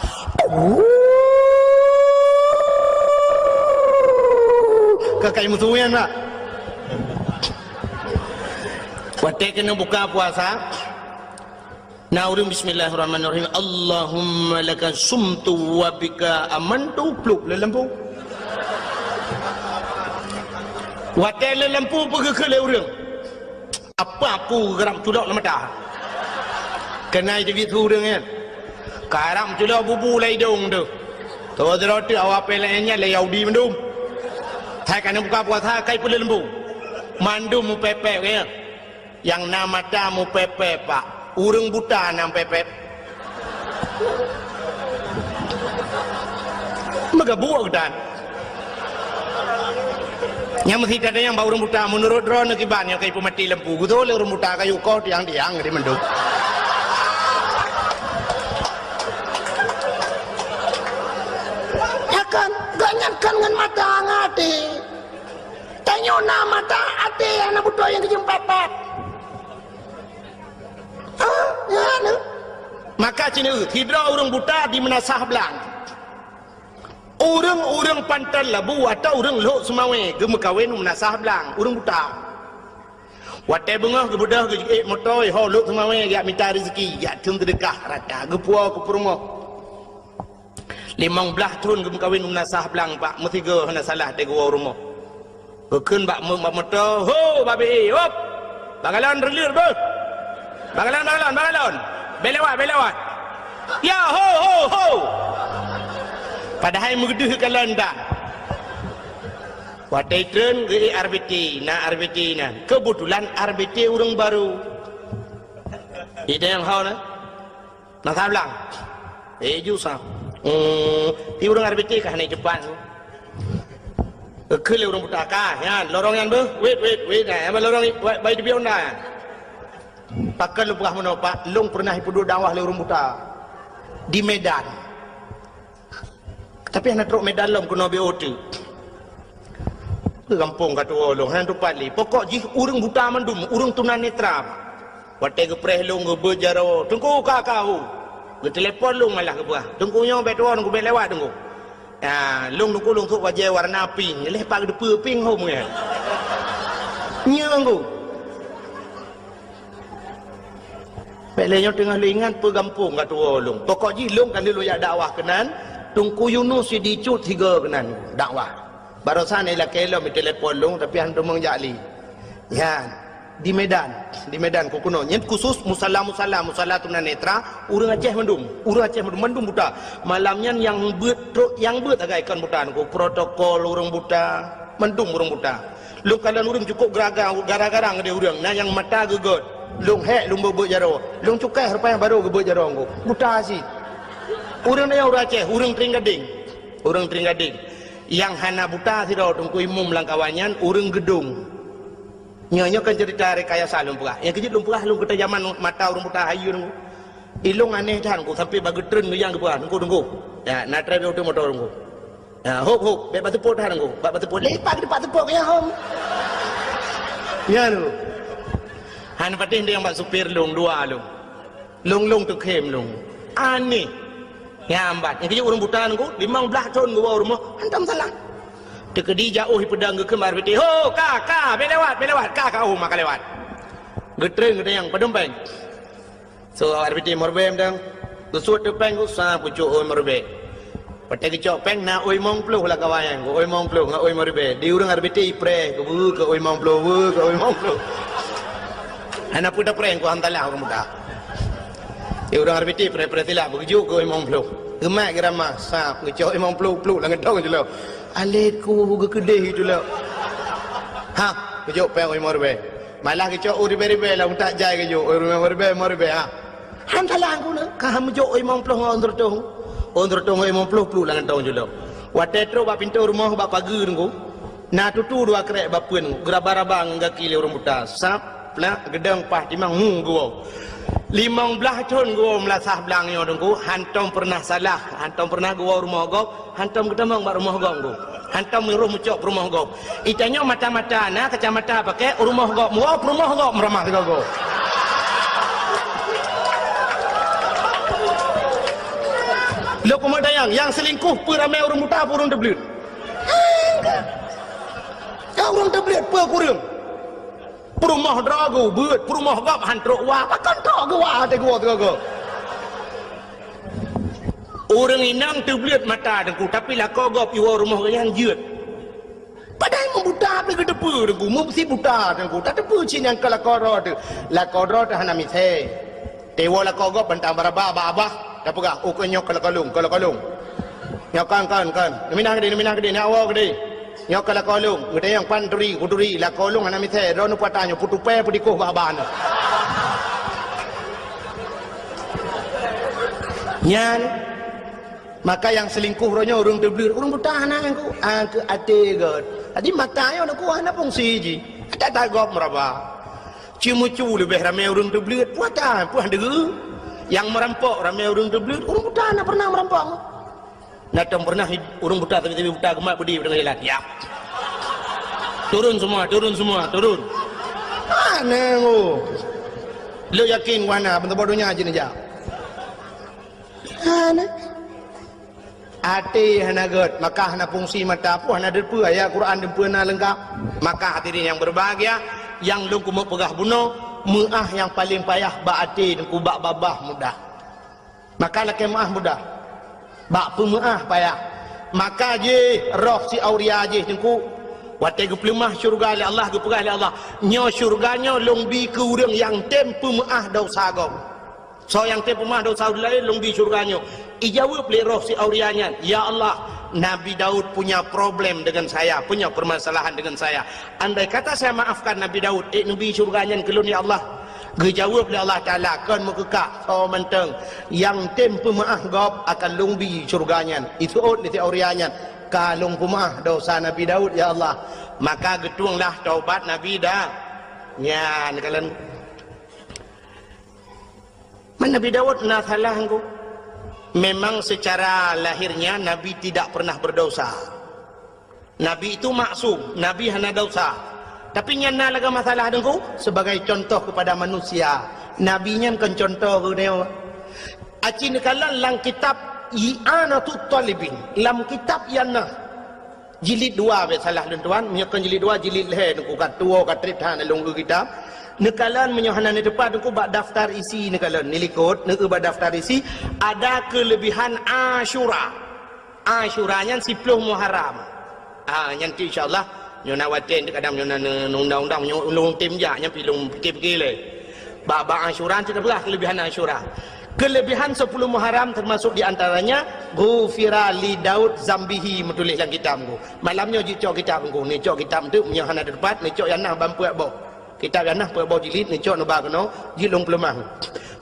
Kakai musuh nyan, Pak. Watèe keuneuk buka puasa, na ureueng bismillahirrahmanirrahim, "Allahumma laka sumtu wa bika amantu," pluek lé lampu. Watèe lé lampu, peugah keu lé ureueng, "Apa aku geurab culok lam mata?" Keunan teubiet su ureueng nyan. Karab culok bubu lam idong teuh. Tuwoe sidroe teuk awak pih laén nyan lé Yahudi mandum. Hai ka na buka puasa, kai peuleumbung. Mandum mupepet, ya. Nyang na mata mupepet, Pak. Ureueng buta na mupepet. Meugabuek dan. Nyang meusi tadayang bak ureueng buta, meunurot droeneuh kiban nyang ka ipeumaté lampu. Geutoh lé ureueng buta kayu koh tiang-tiang di mandum. Ya kan, gobnyan kan ngon mata ngon até. Tanyoe na mata, até hana beutôi nyang geujeuem pat-pat. Ah, ya, na. Maka cit nyoe, sidroe ureueng buta di Meunasah Blang. Ureueng-ureueng Panton Labu atau ureueng Lhok Seumawé geumeukawen u Meunasah Blang, ureueng buta. Watèe beungoh geubeudôh geujiék moto, ho Lhok Seumawé geujak mita rezeki, geujak theun seudeukah rata, geupuwoe keu peurumoh. Limong blaih thon geumeukawen u Meunasah Blang, Pak, meusigoe hana salah teuh geuwoe u rumoh. Geukheun bak meu-, bak moto, "Ho, babi, hop! Bak galon reuleuet beuh! Bak galon, bak galon, bak galon! Bèk lewat, bèk lewat! Ya, ho, ho, ho!" Padahai meugeudeuh galon tan. Watèe treun geuék R B T, na R B T nyan. Keubeutulan R B T ureueng barô. Idéh nyang ho na. Na sablang. Eh, ju sa. Hmm, di ureueng R B T ka hana cepat. Keu lé ureueng buta ka, nyan, lorong nyan beuh. Wait, wait, wait. Nah, nyang lorong i-, wait, bai di Honda nyan. Pakon lôn peugah meunoe, Pak, lôn peureunah ipeuduek dakwah lé ureueng buta. Di Medan. Tapi hana trok Medan lom keunoe B O T. Gampông ka tuwoe lôn, hana tupat lé. Pokok jih ureueng buta mandum, ureueng tunanetra. Watèe geupreh lôn geubeuet jaroe, "Teungku, ka, ka, ho." Geutelepon lôn malah geupeugah, "Teungku nyoe bèk tuwoe, Teungku bèk lewat, Teungku." Ya, lôn Teungku lôn sôk bajèe warna pink, lé pat geuteupeue pink ho meunan. Nyoe Teungku. Bèk lé nyoe teungoh lôn ingat peue gampông ka tuwoe lôn. Pokok jih lôn ka lheueh lôn jak dakwah keunan, Teungku Yunus Sidicut sigoe keunan dakwah. Barosan ilakèe lom itelepon lôn, tapi hana teumong jak lé. Nyan, di Medan, di Medan keu keunoe. Nyan khusus musala-musala, musala tunanetra, ureueng Aceh mandum, ureueng Aceh mandum, mandum buta. Malam nyan nyang beuet trok, nyang beuet sagai kon buta, nyan protokol ureueng buta, mandum ureueng buta. Lôn kalon ureueng cukôp geraga-, gara-gara ngon ureueng, na nyang mata geugöt. Lôn hék lôn beuet-beuet jaroe. Lôn cukai rupa nyang barô geubeuet jaroe ngon. Buta cit. Ureueng nyan ureueng Aceh, ureueng Tring Gading. Ureueng Tring Gading. Nyang hana buta sidroe Teungku Imum lam kawan nyan ureueng Geudong. Nyoe, nyoe kan cerita rekayasa lôn peugah. Nyang keujeuet lôn peugah lôn keutai jaman mata ureueng buta hayeue ngon. Ilôn aneh that ngon sampai bak geutreun ngon nyang geupeugah, "Teungku, Teungku." Ya, na trép nyang moto Teungku. Ya, hop, hop, bèk bak seupôt that Teungku. Bak, bak seupôt. Lé pat, pat seupôt ya, hom. Ya, Teungku. Han patéh ndeng bak supir lôn, dua lôn. Lôn-lôn teukhém lôn. Aneh. Nyang ambat. Nyang keujeuet ureueng buta Teungku, limong blaih thon geuwoe u rumoh, hantom salah. Teukeudi jak ôh ipeudong geukheun bak R B T, "Ho, ka, ka, bèk lewat, bèk lewat, ka, ka, oh, maka lewat." Geutreun geutanyong, "Padum péng?" So, R B T lima ribèe mantong. Geusuet teuk péng geuh sa pucôk ôi lima ribèe. Watèe geucok péng na ôi limong ploh lam kawan nyan, ôi limong ploh ngon ôi lima ribèe. Di ureueng R B T ipreh, keu beuh, keu ôi limong ploh, beuh, keu ôi limong ploh. Hana peue tapreh, keu hantalah ureueng buta. Di ureueng R B T preh-preh silap, beugeucok keu ôi limong ploh. Geumat geuramah, sa, geucok ôi limong ploh, pluek lam gantong jih lom. Alèh ku geukeudeh itu lom. Ha, geucok péng ôi limong ribèe. Malah geucok ôi ribèe-ribèe lam utak jai geujok, ôi limong ribèe, limong ribèe, ha. Han salah Teungku na, ka han meujok ôi limong ploh ngon ôi seureutôh. Ôi seureutôh ngon ôi limong ploh pluek lam gantong jih lom. Watèe trok bak pintoe rumoh bak pageue Teungku. Na tutu dua krek bapeuen, geuraba-raba ngon gaki lé ureuëng buta. Sab, plak, geudong, paih, timang, hu, geuwoe. Limong blaih thon geuwoe meulasah blang nyoe Teungku, hántom peureunah salah, hántom peureunah geuwoe rumoh gob, hántom geutamong bak rumoh gob Teungku. Hántom meurôh meucok peurumoh gob. Itanyoe mata-mata na kacamata pakai, rumoh gob meuwoe, peurumoh gob meuramah sigoe-goe. Lôn keumeudayang, nyang seulingkuh peue ramé ureuëng buta, peue ureuëng teubleuet? Nyang ureuëng teubleuet peue kureueng? Peurumoh droe geuh beuet, peurumoh gob han trok wa, pakon trok geuh wa até geuwoe sigoe-goe. Ureuëng inong teubleuet mata Teungku, tapi lakoe gob iwoe rumoh geuh nyan jeuet. Padahai meubuta pih geuteupeue Teungku, meusi buta Teungku, tateupeue cit nyang ka lakoe droe teuh. Lakoe droe teuh hana misée. Teuwoe lakoe gob bantang baraba bak abah, tapeugah, "Oh, keu nyoe keu lakoe lôn, keu lakoe lôn. Nyoe kon, kon, kon. Neuminah keudeh, neuminah keudeh, neuwoe keudeh. Nyoe keu lakoe lôn." Geutanyong, "Pan turi, kuturi, lakoe lôn hana misée, droeneuh peue ata nyoe, peutupée peudikoh bak abah nyoe." Nyan, maka nyang seulingkuh roh nyoe ureuëng teubleuet, ureuëng buta hana Teungku, ah, keu até göt. Jadi mata nyoe Teungku hana fungsi jih. Até tagob meuraba. Ceumeucue leubeh ramé ureuëng teubleuet, peue ata, peue han deuh. Nyang meurampok ramé ureuëng teubleuet, ureuëng buta na peureunah meurampok. Na tom peureunah ureuëng buta sabe-sabe buta geumat peudeh deungon jalan. Ya. Turun semua, turun semua, turun. Hana ngo. Lôn yakin wahana, ban saboh donya jih neujak. Hana. Até hana göt, maka hana fungsi mata pun hana teupeue, ayat Quran teupeue na leungkap. Maka hadirin yang berbahagia, nyang lôn keumeung peugah bunoe, meuáh nyang paleng payah bak até Teungku, bak babah mudah. Maka lakée meuáh mudah. Bak peumeuáh payah. Maka jih roh si auria jih Teungku, watée geupeuleumah syeuruga lé Allah, geupeugah lé Allah, "Nyoe syeuruga nyoe lôn bi keu ureuëng nyang tem peumeuáh desya gob." Soe nyang tem peumeuáh desya ureuëng laén lôn bi syeuruga nyoe. Ijaweueb lé roh si auria nyan, "Ya Allah, Nabi Daud punya problem dengan saya, punya permasalahan dengan saya. Andai kata saya maafkan Nabi Daud, ék neubi syeuruga nyan keu lôn, ya Allah." Geujaweueb lé Allah Taala, "Kon meukeukah, soe mantong nyang tem peumeuáh gob akan lôn bi syeuruga nyan." Iseuôt lé si auria nyan, "Ka lôn peumeuáh desya Nabi Daud, ya Allah." Maka geutuenglah taubat Nabi Da-, nyan kalon. Man Nabi Daud na salah Teungku. Memang secara lahirnya Nabi tidak pernah berdosa. Nabi itu maksum, Nabi hana dosa. Tapi nyan na lagée masalah Teungku, sebagai contoh kepada manusia. Nabi nyan kon contoh geutanyoe. Aci neukalon lam kitab I'anatut Talibin, lam kitab nyan na. Jilid dua, bèk salah lôn tuan, meunyoe kon jilid dua, jilid lhèe Teungku, ka tuwoe ka trép that lôn eu kitab. Neukalon meunyoe hana neuteupat Teungku bak daftar isi neukalon, neulikot, neueu bak daftar isi, ada kelebihan Asyura. Asyura nyan siploh Muharram. Ah, nyan tu insya Allah, nyoe na watèe kadang nyoe na ne-, undang-undang nyoe ulôn tem jak, nyan pi lôn pikir-pikir lé. Bak, bak Asyura tu dah peugah kelebihan Asyura. Kelebihan sepuluh Muharram termasuk di antaranya, "Ghufira li Daud zambihi," meutuléh lam kitab Teungku. Malam nyoe jicok kitab Teungku, neucok kitab tu, meunyoe hana teupat, neucok nyang na ban peuet boh. Kitab nyang na peuet boh jilid, neucok neuba keunoe, jilid lôn peuleumah.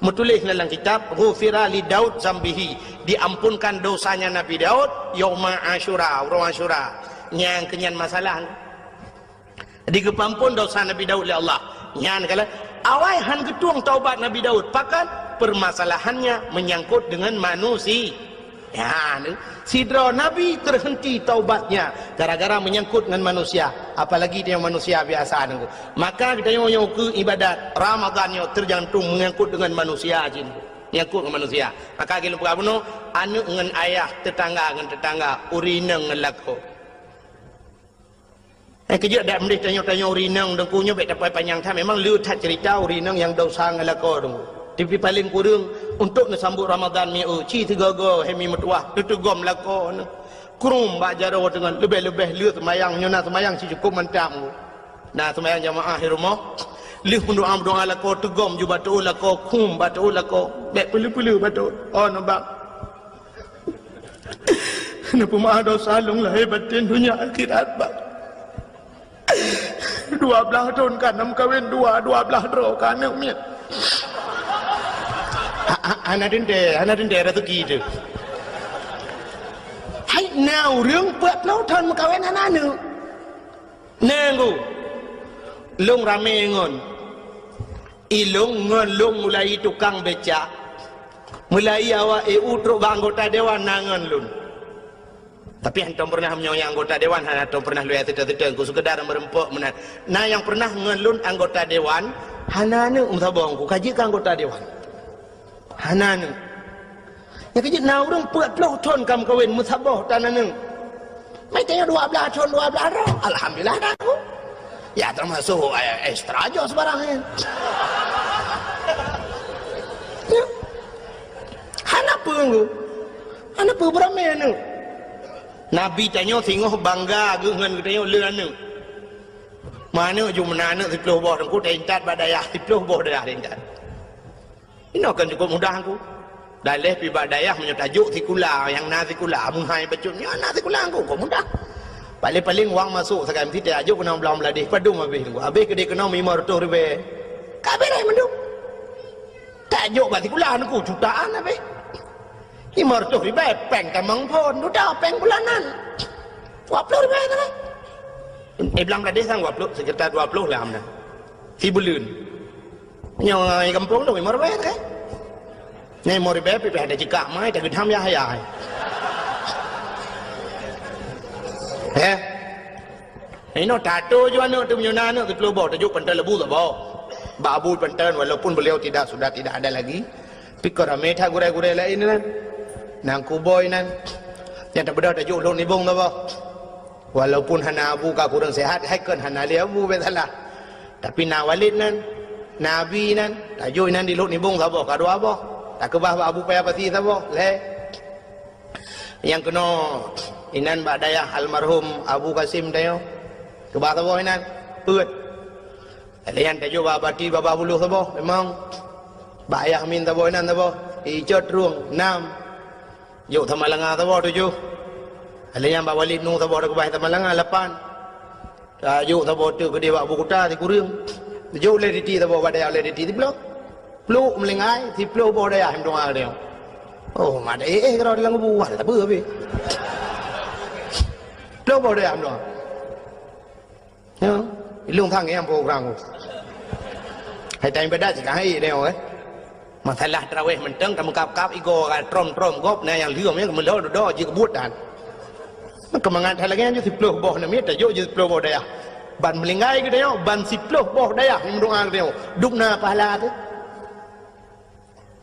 Meutuléh lam kitab, "Ghufira li Daud zambihi," diampunkan dosanya Nabi Daud, yauma Asyura, uroe Asyura. Nyang keunyan masalah. Digeupeuampon dosa Nabi Daud lé Allah. Nyan kala awai han geutueng taubat Nabi Daud. Pakon? Permasalahannya menyangkut dengan manusia. Ya, ni. Sidroe nabi terhenti taubatnya gara-gara menyangkut dengan manusia. Apalagi dia manusia biasa nunggu. Maka kita nyoe nyoe keu ibadat Ramadan nyoe tergantung menyangkut dengan manusia jih. Menyangkut dengan manusia. Maka kita buka bunoe aneuk ngon ayah, tetangga ngon tetangga, ureueng inong ngon lakoe. Eh, keujeuet dak meudeh tanyoe-tanyoe ureueng inong Teungku nyoe bèk tapai panyang that. Memang le that cerita ureueng inong nyang desya ngon lakoe Teungku. Tapi paleng kureueng untuk neusambot Ramadan mi eu, ci sigoe-goe hemi meutuwah, teuteugom lakoe neuh. Krum bak jaroe teungon, leubeh-leubeh le seumayang, nyoe na seumayang ci cukop mantap Teungku. Na seumayang jamaah di rumoh. Lheueh meudoa-meudoa lakoe teugom ju bak teuôt lakoe, krum bak teuôt lakoe. Bèk peuleu-peuleu bak teuôt. Oh, nibak. Neupeumeu'ah dosa lôn lahé batén donya akhirat, Bah. Dua blaih thôn ka na meukawen dua, dua blaih droe ka aneuk miet. Ha, ha, hana teuntèe, hana teuntèe raseuki teuh. Hai na ureueng peuet ploh thôn meukawen hana aneuk. Nenggu, lôn ramé ngon. Ilôn ngon lôn mulai tukang becak. Mulai awak E U trok bak anggota dewan na ngon lôn. Tapi hantom pernah meunyoe nyang anggota dewan hana tom pernah lôn seuta-seuta, ku sekedar meureumpok meunan. Na nyang pernah ngon lôn anggota dewan, hana aneuk meusaboh, ku ka jeuet keu anggota dewan. Hana aneuk. Nyang keujeuet na ureuëng peuet ploh thon ka meukawen meusaboh tan aneuk. Mai tanyoe dua blaih thon, dua blaih droe. Alhamdulillah dah aku. Ya termasuk eh, extra joh sebarang kan. Ya. Hana peue nggu. Hana peue beurami aneuk. Nabi tanyoe singoh bangga geuh ngon geutanyoe le aneuk. Meuaneuk ju meunan aneuk siploh boh teungku teuintat bak dayah siploh boh dayah teuintat. Inoe kan cukup mudah aku. Daleh pi bak dayah meunyoe tajok sikula nyang na sikula meuhai bacut nyoe na sikula aku kok mudah. Paling-paling wang masuk sagai meuti tajok keunoe blang bladeh padum habéh aku. Habéh keudeh keunoe lima ratus ribèe. Ka beres mandum. Tajok bak sikula aku jutaan habéh. Lima ratus ribèe pèng tamong phon, duda pèng bulanan. Dua puluh ribèe sagai. Eh blang bladeh sang dua puluh, sekitar dua puluh lah amna. Sibuleuen. Nyoe gampông tu memang ribèe kan? Nyoe memang ribèe pih ada jikak mai tak gedam ya ya. Eh? Inoe tato ju aneuk tu meunyoe na aneuk siploh boh tajuk pantai lebu saboh. Bak Abu pantai walaupun beliau tidak sudah tidak ada lagi. Pikir ramé that gurée-gurée laén nan. Nang kuboi nan. Nyang tabeudôh tajuk lôn nibong saboh. Walaupun hana abu ka kureueng sehat, hai kon hana lé abu bèk salah. Tapi na Walid nan, na Abi nan, tajok inan di Lhok Nibong saboh ka dua boh. Takeubah bak Abu Paya Pasi saboh, lhèe. Nyang keunoe inan bak dayah almarhum Abu Kasim tanyoe. Keubah saboh inan, peuet. Lhèe nyan tajok bak Bati Babah Buluh saboh, limong. Bak Ayah Amin saboh inan saboh, icot rueng, nam. Jok Samalanga saboh tujoh. Lheueh nyan bak Walid Nu saboh takeubah Samalanga lapan. Tajok saboh teuk keudeh bak Abu Kuta sikureueng. Jok lé Diti saboh bak dayah lé Diti siploh. Pluk Meulinggai siploh boh dayah meudoa lé. Oh, mak eh eh keudroe dalam kubu wah tapi habéh. Siploh boh dayah meudoa. Ya, ilung thang nyang program ku. Hai tai ibadat cit hai nyoe eh. Masalah tarawih mantong kameukab-kab igo ka trom-trom gob na nyang lheueh nyang meulhô dudoe jikeubut dan. Keumangat hai lagèe nyan siploh boh namiet tajok jih siploh boh dayah. Ban Meulinggai geutanyoe, ban siploh boh dayah nyang meudoa geutanyoe. Dum na pahala teuh.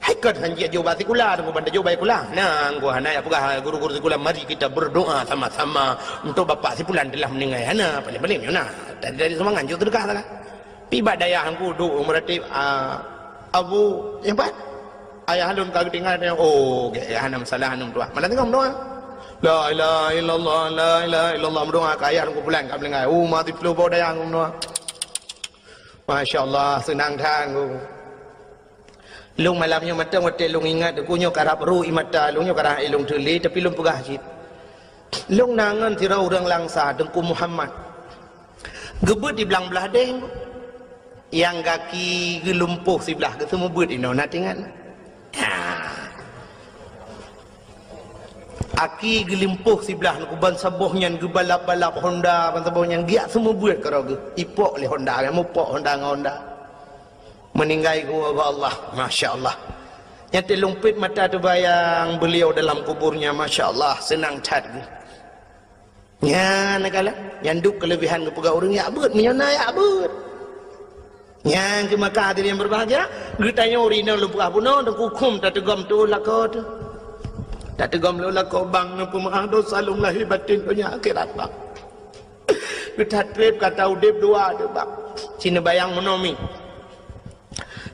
Hai kon han jeuet jok bak sikula teungku ban tajok bak sikula. Nang ku hana jak peugah guru-guru sikula mari kita berdoa sama-sama untuk bapak si pulan telah meninggal. Hana, paling-paling nyoe na. Dari, dari sumbangan jok seudeukah sagai. Pi bak dayah teungku duek meuratéb, ah, Abu, nyang pat? Ayah lôn ka geutinggai, oh, gèt, hana masalah, hana meutuah. Malah teungoh meudoa. La ilaha illallah, la ilaha illallah, meudoa keu ayah lôn ku pulan ka meuninggai. Oh, mati ploh boh dayah meudoa. Masya Allah, seunang that teungku. Lôn malam nyoe mantong watèe lôn ingat teungku nyoe karab ru ié mata lôn nyoe karab ilôn teulé tapi lôn peugah cit. Lôn na ngon sidroe ureueng Langsa Teungku Muhammad. Geubeuet di blang blah deh. Nyang gaki geulumpoh siblah geuseumeubeuet inoe na teuingat. Ha. Aki geulumpoh siblah teungku ban saboh nyan geubalap-balap Honda ban saboh nyan giak seumeubeuet keudroe geuh. Ipok lé Honda, mupok Honda ngon Honda. Meuninggai geuwoe bak Allah. Masya Allah. Nyang teuleumpet mata teubayang beliau dalam kuburnya. Masya Allah. Seunang that geuh. Nyan na kalon. Nyang duek keuleubehan geupeugah ureueng jak beuet. Meunyoe na jak beuet. Nyan keuh maka hadirin yang berbahagia. Geutanyoe rinong lôn peugah bunoe teungku khum tateugom tuoh lakoe teuh. Tateugom lôn lakoe bang neupeumaáh dosa lôn lahé batén donya akhirat bang. Geuthat treb gata udeb dua teuh bang. Ci neubayang meunoe mi.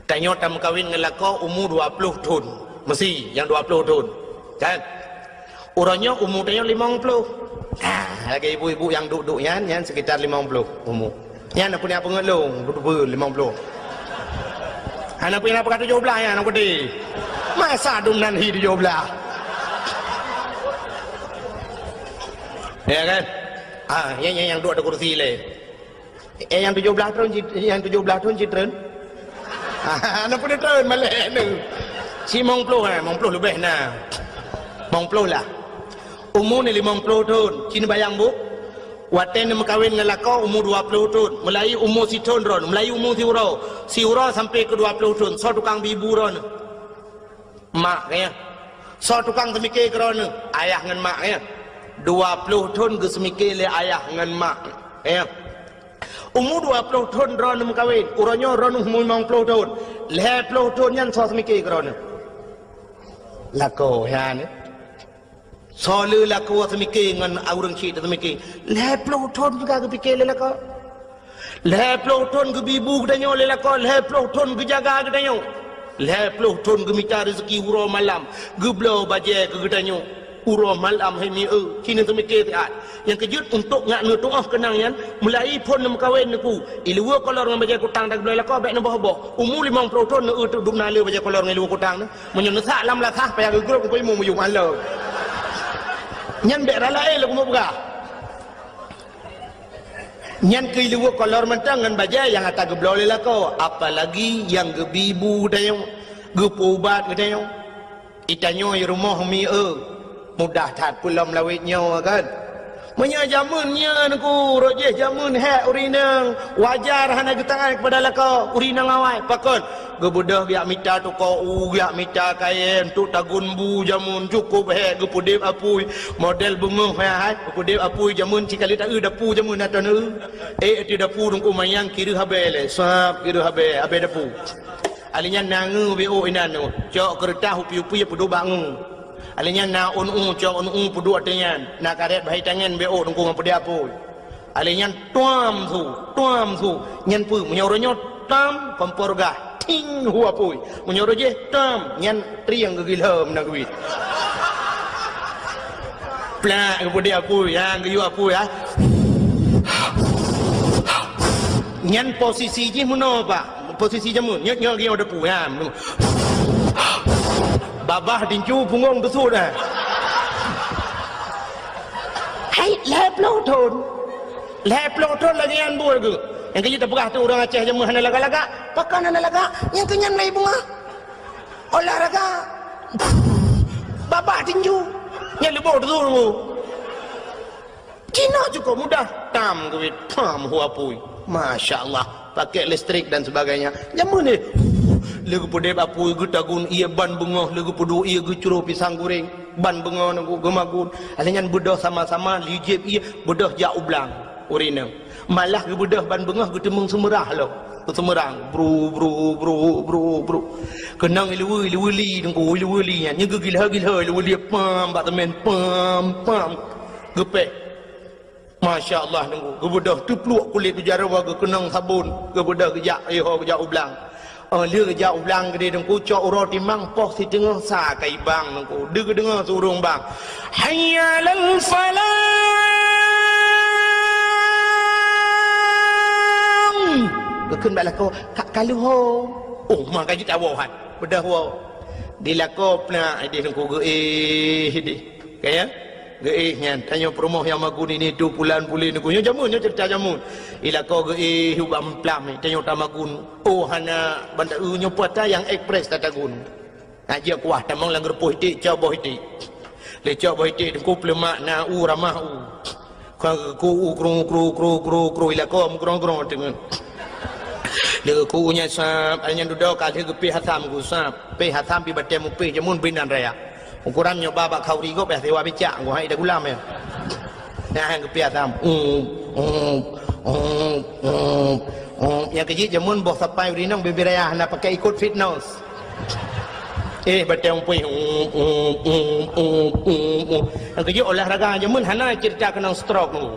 Tanyoe tameukawen ngon lakoe umu dua ploh thon. Meusi nyang dua ploh thon. Kan? Uroe nyoe umu tanyoe limong ploh. Nah, lagèe ibu-ibu nyang duek-duek nyan, nyan sekitar limong ploh umu. Nyan na peue nyang peungeut lôn, beutôi limong ploh. Hana peue nyang peugah tujoh blah nyan, na peue. Masa dum nan hi tujoh blah. Ya kan? Ah, nyan, nyan nyang duek di kursi lé. Eh, nyang tujoh blah thon cit, nyang tujoh blah thon cit treun. Na peue treun malèe nyoe. Ci limong ploh, eh, limong ploh leubeh na. Limong ploh lah. Umu ni limong ploh thon. Ci neubayang bu. Watée neumeukawen ngon lakoe umu dua ploh thon, meulahi umu sithon droeneuh, meulahi umu siuroe, siuroe sampoe keu dua ploh thon, soe tukang bi bu droeneuh? Mak, ya. Soe tukang seumike keu droeneuh? Ayah ngon mak, ya. Dua ploh thon geuseumike lé ayah ngon mak, ya. Umu dua ploh thon droeneuh meukawen, uroe nyoe droeneuh umu limong ploh thon. Lhée ploh thon nyan soe seumike keu droeneuh? Lakoe, ya, ni. Soe le lakoe seumike ngon ureuëng chik seumike? Lhée ploh thon juga geupike lé lakoe. Lhée ploh thon geubi bu geutanyoe lé lakoe, lhée ploh thon geujaga geutanyoe. Lhée ploh thon geumita rezeki uroe malam, geubloe bajée keu geutanyoe. Uroe malam hai mieu, ci neuseumike siat. Nyang keujeuet untuk ngat neutuoh keunang nyan, meulahi phon neumeukawen neuku. Iluweue kolor ngon bajée kutang dan geubloe lakoe bék neuboh-boh. Umu limong ploh thon neueu teuk dum na le bajée kolor ngon iluweue kutang nyoe. Meunyoe neusak lam lasah payah geugrôp keu imeum miyueb alô. Nyan bék rala éh lagée mupeugah. Nyan keu iluweue kolor mantong ngon bajée nyang ata geubloe lé lakoe, apalagi nyang geubi bu geutanyoe, geupeuubat geutanyoe. Itanyoe rumoh mieu, mudah that peulom lawét nyoe kan. Meunyoe jameun nyan ku rot jih jameun hék ureuëng inong, wajar hana geutangai keupada lakoe ureuëng inong awai. Pakon? Geubeudôh geujak mita toko u, geujak mita kayée untuk tagun bu jameun cukôp hék geupeudeb apui. Model beungoh hai, hai, geupeudeb apui jameun cikali taeu dapu jameun atau neu. Eh, ateueh dapu dungku mayang kireuh habée lé, sab kireuh habée, habée dapu. Alèh nyan na ngeu bék ôk inan nyoe, cok keureutah upi-upi peuduek bak ngeu. Alèh nyan na ôn u, cok ôn u peuduek ateueh nyan, na karét bahai tangen bék ôk dungku ngon peudeh apui. Alèh nyan tuam su, tuam su. Nyan peue, meunyoe uroe nyoe tam, kompor gah, ting hu apui. Meunyoe uroe jih tam, nyan trieng geugilhom na geuit. Plak geupeudeh apui, ha, geuyue apui, ha. Nyan posisi jih meunoe, Pak. Posisi jameun, nyoe, nyoe, nyoe depu, ha. Babah tincu punggong teusut, ha. Hai, lhée ploh thon. Lhée ploh thon lagée nyan buet geuh. Nyang keujeuet tapeugah tu ureuëng Aceh jameun hana lagak-lagak. Pakon hana lagak? Nyang keu nyan lagée beungoh. Olahraga. Babah tinju. Nyan leuboh teusut. Cina cukup mudah. Tam geuwit, pam hu apui. Masya Allah. Pakai listrik dan sebagainya. Jameun nyoe. Lé geupeudeb apui, geutagun ié ban beungoh, lé geupeuduek ié geucroh pisang goreng. Ban beungoh nunggu geumagun. Alèh nyan beudôh sama-sama lijeb ié, beudôh jak u blang. Ureuëng inong. Malah geubeudôh ban beungoh geuteumeung seumeurah lom. Geuseumeurang. Bru, bru, bru, bru, bru. Keunong iluweue, iluweue li, dengku, iluweue li nyan. Nyan geugilhô-gilhô iluweue li, pam, bak teumèn, pam, pam. Geupéh. Masya Allah, dengku. Geubeudôh teupluek kulét jaroe geukeunong sabon. Geubeudôh geujak, iho geujak u blang. Oh, lheueh jak u blang geudeh dengku, cok uroe timang poh siteungoh sa ka ibang dengku. Deuh geudeungoe su ureuëng bang, "Hayya 'alal falah!" Geukheun bak lakoe, "Ka, ka lheueh ho." Oh, ma ka jitawoe han. Beudôh woe. Di lakoe plak ideh dengku geuéh ideh. Ka ya? Geuéh nyan, tanyoe peurumoh nyang magun ini tu pulan-pulan nyoe jameun, nyoe ceurita jameun. Ilako geuéh ubak meuplak, tanyoe tamagun. Oh, hana banda, eh, nyoe puasa nyang ekspres tatagun. Nak jeuet kuah tamong lam geureupoh iték, cok boh iték. Lé cok boh iték, teungku peuleumak na u ramah u. Ka ku u kru, kru, kru, kru, kru, ilako meugrong-grong teungeut. Lé ku u nyan sab, nyan dudoe ka lheueh geupéh asam ku sab. Péh asam pi batée mupéh jameun binan raya. Ukuran nyoe ba bak khauri gob, eh, siwa bicak, ngon hai dagulam, eh. Nah, han geupia tam. Um, um, um, um, um. Nyang keujeuet jameun boh sapai urinong bibir ayah na pakai ikot fitness. Eh, batang pui. Um, um, um, um, um, um. Nyang keujeuet olahraga jameun hana cerita keunong stroke tu.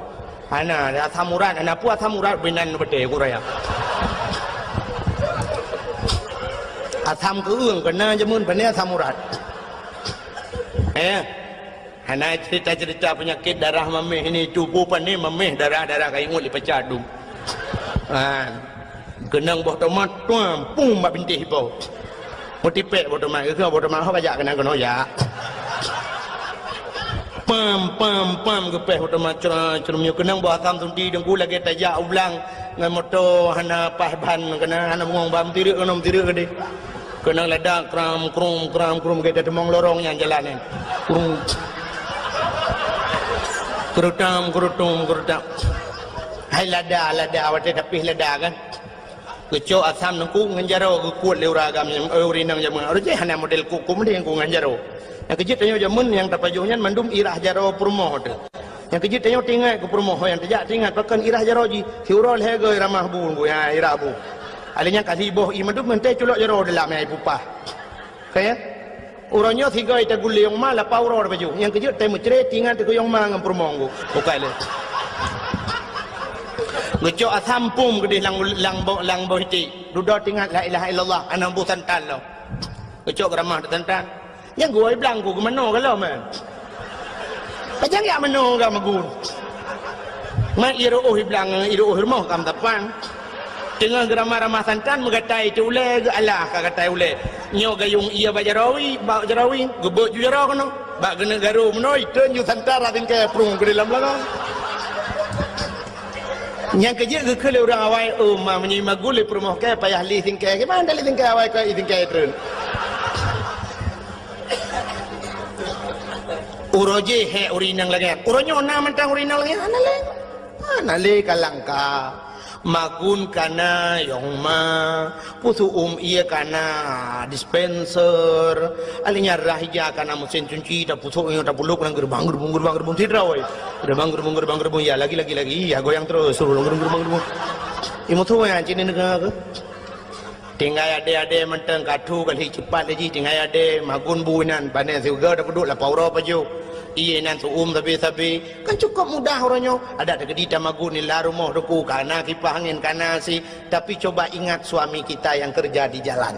Hana, asam urat, hana peue asam urat binan batée ku raya. Asam keueung kena jameun, pane asam urat. Eh, hana cerita-cerita penyakit darah mameh ini, tuboh pane mameh darah-darah kayueng lipacah dum. Ha. Keunong boh tomat, tuam, pum bak bintéh ipo. Meutipék boh tomat, geukheun boh tomat, ho bajak keunan keunoe jak. Pam, pam, pam, geupéh boh tomat, cra, cra, meunyoe keunong boh asam sunti dengku lagée tajak u blang ngon moto hana paih ban, keunan hana bungong ban, meutirek keunoe, meutirek keudeh. Keunong lada kram, krum, kram, krum, gata teumong lorong nyang jalan nyan. Krum. Keurutam, keurutum, keurutam. Hai lada, lada, watèe tapih lada kan. Geucok asam teungku ngon jaroe geukuet lé ureueng agam, eh, ureueng inong jameun. Ureueng jih hana model kuku mending ku ngon jaroe. Nyang keujeuet tanyoe jameun nyang tapajoh nyan mandum irah jaroe peurumoh teuh. Nyang keujeuet tanyoe teuingat keu peurumoh nyang teujak teuingat pakon irah jaroe jih. Siuroe lhèe goe ramah bu ngui, ha, irah bu. Alèh nyan ka siboh ié mandum meuntèe culok jaroe dalam nyang ipupah. Ka ya? Uroe nyoe sigoe tagulé yong ma lapau uroe baju. Nyang keujeuet tai meucre tingan teukeuyong ma ngon peurumoh ngku. Bukai lé. Geucok asam pum keudeh lam, lam bo-, lam boh iték. Dudoe tingat la ilaha illallah, aneuk bu santan lom. Geucok geuramah santan. Nyang geuwoe blang ku geumanoe galom, eh. Pajan jak manoe ga magun. Man ié ru'oh iblang, ié ru'oh rumoh kam tapan. Teungoh geuramah-ramah santan meugatai teu ulèe geualah ka gatai ulèe. Nyoe gayong ié bak jaroe, bak jaroe, geubeuet ju jaroe keunoe. Bak geuneuk garu meunoe, iteun ju santan ra tingkai prung keu dalam langong. Nyang keujeuet geukheun lé ureueng awai, "Oh, ma meunyoe magun lé peurumoh kèe payah lé tingkai, kiban lé tingkai awai keu tingkai treun." Uroe jih hék ureueng inong lagèe nyan. Uroe nyoe na mantong ureueng inong lagèe nyan? Hana lé. Hana lé ka langka. Magun kana, yong ma. Pusôk ôm ié kana, dispenser. Alèh nyan rah ija kana, meusén cunci, tapusoe nyoe, tapulop ngon geureumbang, geureumbang, geureumbang, geureumbang sidroe. Geureumbang, geureumbang, geureumbang, geureumbang. Ya, lagi, lagi, lagi. Ya, goyang terus. Suruh geureumbang, geureumbang, geureumbang. Imeuthu nyan, cit nyan deungoe keuh. Tinggai adèe-adèe mantong ka thu kali cepat lé jih, tinggai adèe magun bu inan, panè siuga tapeuduek lapau uroe pajoh. Ié inan seu-ôm sabe-sabe. Kan cukôp mudah uroe nyoe. Adak teukeudi tamagun nila rumoh teungku, kana kipah angén, kana si, tapi coba ingat suami kita yang kerja di jalan.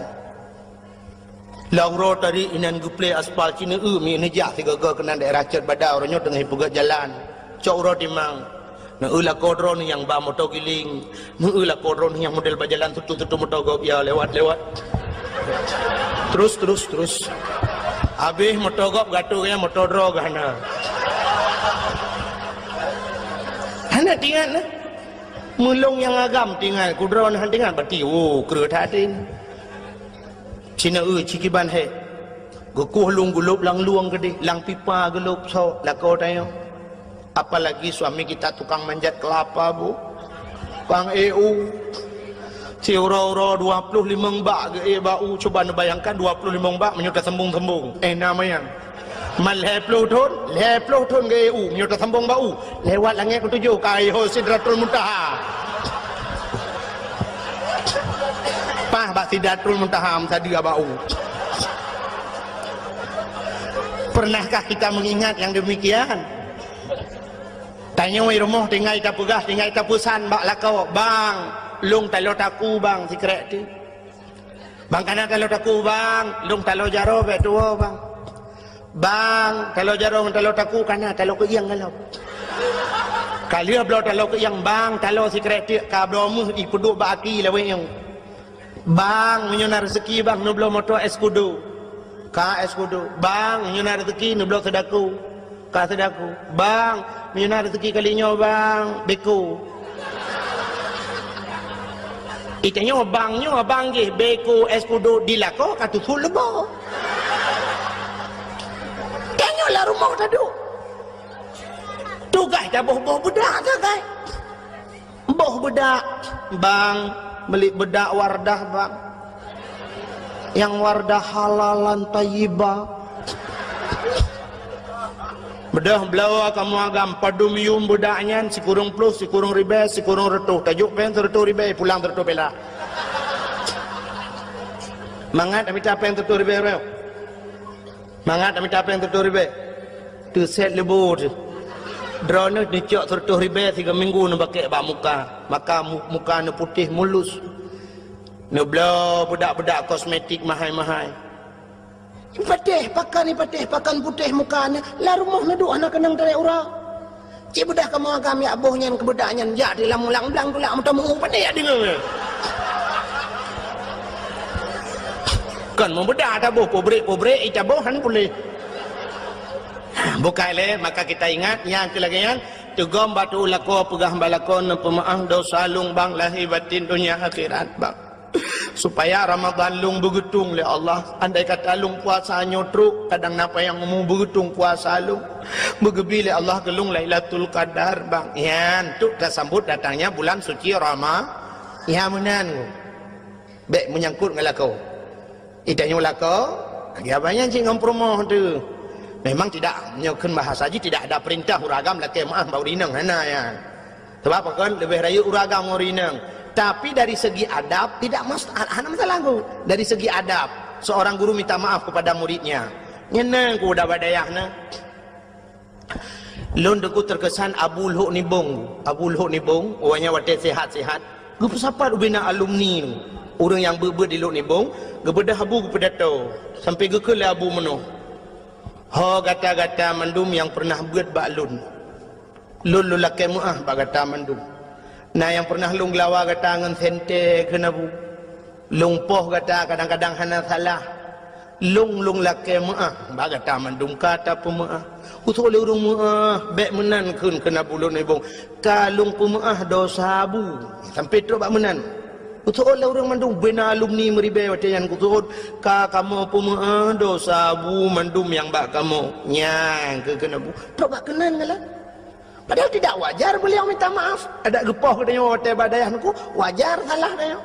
Lam uroe tadi inan geuplè aspal Cineue mi neujak sigoe-goe keunan daerah Cot Bada uroe nyoe teungoh ipeugöt jalan. Cok uroe timang. Neu lakoe droeneuh nyang ba moto giling, neu lakoe droeneuh nyang model ba jalan tutu-tutu moto gob ya lewat-lewat. Terus, terus, terus. Habéh moto gob gatu ya moto droe geuh hana. Hana tingat nah. Meulông nyang agam tingat, ku droeneuh han tingat, berarti, oh, kreueh that até. Cineue cikiban hék. Geukueh lôn geulôb lam lueng keudeh, lam pipa geulôb sok lakoe tanyoe. Apalagi suami kita tukang manjat kelapa, Bu. Tukang ék u. Siuroe-uroe dua ploh limong bak geuék bak u. Cuba neubayangkan dua ploh limong bak meunyoe tasambong-sambong. Eh, na manyang. Man lhèe ploh thon, lhèe ploh thon geuék u, meunyoe tasambong bak u, lewat langèt keutujôh ka yoh Sidratul Muntaha. Paih bak Sidratul Muntaha meusadeue bak u. Pernahkah kita mengingat yang demikian? Tanyoe rumoh tinggai tapeugah, tinggai tapeusan bak lakoe, "Bang, lông talo taku, Bang, sikrek ti." Bang kana talo taku, Bang, lông talo jaroe bèk tuwoe, Bang. Bang, talo jaroe ngon talo taku kana talo keuieng galom. Ka lheueh bloe talo keuieng, Bang, talo sikrek teuk ka bloe meuh ipeuduek bak aki lawét nyoe. Bang, meunyoe na rezeki, Bang, neubloe moto Escudo. Ka Escudo. Bang, meunyoe na rezeki, neubloe Sadako. Ka Sadako. Bang, meunyoe na rezeki kali nyoe, Bang, Beko. Itanyoe bang nyoe, bang jih Beko, Escudo dilakoe ka tutup leubo. Tanyoe lam rumoh taduek. Tugaih taboh-boh beudak sagai. Boh beudak, Bang, meuli beudak Wardah, Bang. Nyang Wardah halalan thayyibah. Beudôh bloe kamoe agam padum yum beudak nyan sikureueng ploh, sikureueng ribèe, sikureueng reutôh. Tajok péng sireutôh ribèe, pulang sireutôh perak. Mangat mita péng sireutôh ribèe, bro. Mangat mita péng sireutôh ribèe. Teusét leubo teuh. Droeneuh neucok sireutôh ribèe sigoe minggu neubakèk bak muka. Maka mu-, muka neuputéh mulus. Neubloe beudak-beudak kosmetik mahai-mahai. Patéh pakan, patéh pakan putéh muka nyan, lam rumoh neuduek hana keunong tarek uroe. Cit beudôh kamoe agam jak boh nyan keu beudak nyan, jak di lam ulang blang tulak meutameu, patéh jak deungoe. Kon meubeudak taboh pabrék-pabrék, itaboh han puléh. Bukai lé, maka kita ingat, nyang keu lagèe nyan, teugom bak tu'u lakoe, peugah bak lakoe, neupeumaáh dosa lôn bang, lahé batén, donya akhirat bang. Supaya Ramadan lôn beugeutung lé Allah. Andai kata lôn puasa nyoe trok, kadang na panyang umu, beugeutung puasa lôn. Beugeubi lé Allah keu lôn Lailatul Qadar, bang. Nyan, tu tasambot datangnya bulan suci Rama-, ya, meunan. Bèk meunyangkot ngon lakoe. Ita nyoe lakoe, lagèe abang nyan cit ngon peurumoh tu. Memang tidak, nyoe kheun bahasa jih, tidak ada perintah ureueng agam lakèe meu'ah bak ureueng inong, hana nyan. Sebab apa kan? Leubeh rayeuk ureueng agam ngon ureueng inong. Tapi dari segi adab, tidak mas-, hana masalah ku. Dari segi adab, seorang guru minta maaf kepada muridnya. Nyan na ku udah bak dayah na. Lôn teungku terkesan Abu Lhok Nibong. Abu Lhok Nibong, awaknyan watèe sehat-sehat, geupeusapat ubena alumni ureueng nyang beuet-beuet di Lhok Nibong, geubeudôh Abu geupidato, sampai geukheun lé Abu meunoe, "Ho gata-gata mandum nyang peureunah beuet bak lôn, lôn lôn lakèe meu'ah bak gata mandum. Na nyang peureunah lôn geulawa gata ngon sentée kheun Abu. Lôn poh gata kadang-kadang hana salah. Lôn lôn lakèe meu'ah bak gata mandum ka tapeumeu'ah. Usôk lé ureueng meu'ah, bèk meunan kheun keu Abu Lhok Nibong. Ka lôn peumeu'ah dosa Abu." Sampai trok bak meunan. Usôk lé ureueng mandum, bena alumni meuribèe watèe nyan geuseuôt, "Ka kamoe peumeu'ah dosa Abu mandum nyang bak kamoe." Nyan keu kheun Abu. Trok bak keunan galak. Padahal tidak wajar beliau minta maaf. Adak geupoh geutanyoe watèe bak dayah teungku, wajar salah tanyoe.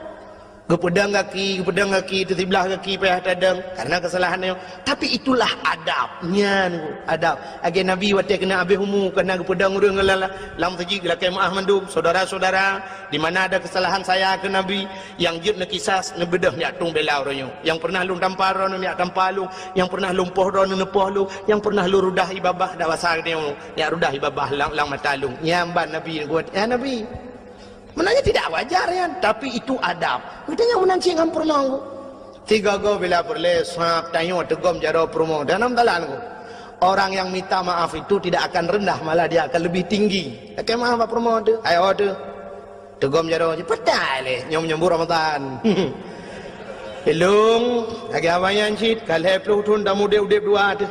Geupeudong gaki, geupeudong gaki, teusiblah gaki payah tadong karena kesalahan tanyoe. Tapi itulah adab. Nyan adab. Lagèe Nabi watèe keuneuk habéh umu, keuneuk geupeudong ureueng lam, lam meuseujid, geulakèe meu'ah mandum, "Saudara-saudara, di mana ada kesalahan saya," kheun Nabi, "nyang jeuet neukisas, neubeudôh neujak tueng bela uroe nyoe. Nyang peureunah lôn tampa droeneuh neujak tampa lôn, nyang peureunah lôn poh droeneuh neupoh lôn, nyang peureunah lôn rudah ie babah dak basa geutanyoe, neujak rudah ie babah lam, lam mata lôn." Nyan ban Nabi neubuet. Ya Nabi. Meunan nyan tidak wajar nyan, tapi itu adab. Geutanyoe meunan cit ngon peurumoh. Tiga go bila peureulèe sab tanyoe teugom jaroe peurumoh. Dan dalam talan ku. Orang yang minta maaf itu tidak akan rendah, malah dia akan lebih tinggi. Lakèe meu'ah bak peurumoh tu, ayo tu. Teugom jaroe jih, peugah lé, nyoe menyambut Ramadan. Ilôn, lagèe abang nyan cit, ka lhèe plôh thôn tameudép-udép dua tu.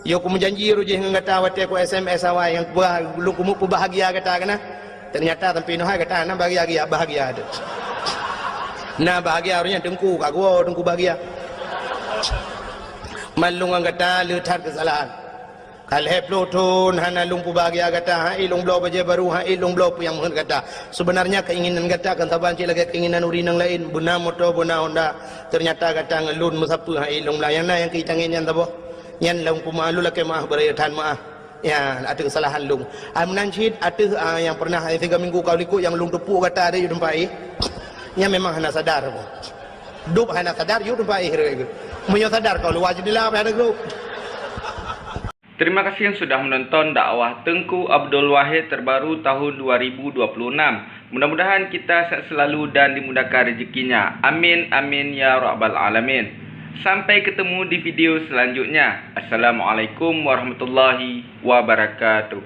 Yo kumeujanji roh jih ngon gata watèe ku S M S awai nyang kuba-, lôn keumeung peubahgia gata keunan. Ternyata sampai nyoe hai gata na bahagia-bahagia, bahagia tu. Na bahagia roh nyan teungku, ka geuwoe teungku bahagia. Man lôn ngon gata le that keusalahan. Ka lhèe plôh thôn hana lôn peubahgia gata, han ék lôn bloe bajèe barô, han ék lôn bloe peue nyang meuheuet gata. Sebenarnya keinginan gata kan saban cit lagèe keinginan ureueng nyang laén, beuna moto, beuna Honda. Ternyata gata ngon lôn meusapeue han ék lôn blah. Nyang na nyang keu tangieng nyan saboh. Nyan lôn peumeu'ah, lôn lakèe meu'ah, beuraya that meu'ah. Ya, ateueh keusalahan lôn. Ah, meunan cit ateueh, ah, nyang peureunah, eh, tiga minggu ka likot nyang lôn teupuk gata di teumpat éh. Nyan memang hana sadar. Dub hana sadar, yue teumpat éh rot. Meunyoe sadar kau luwa jeundela payah neugruek. Terima kasih yang sudah menonton dakwah Teuku Abdul Wahid terbaru tahun dua ribu dua puluh enam. Mudah-mudahan kita sehat selalu dan dimudahkan rezekinya. Amin, amin, ya rabbal alamin. Sampai ketemu di video selanjutnya. Assalamualaikum warahmatullahi wabarakatuh.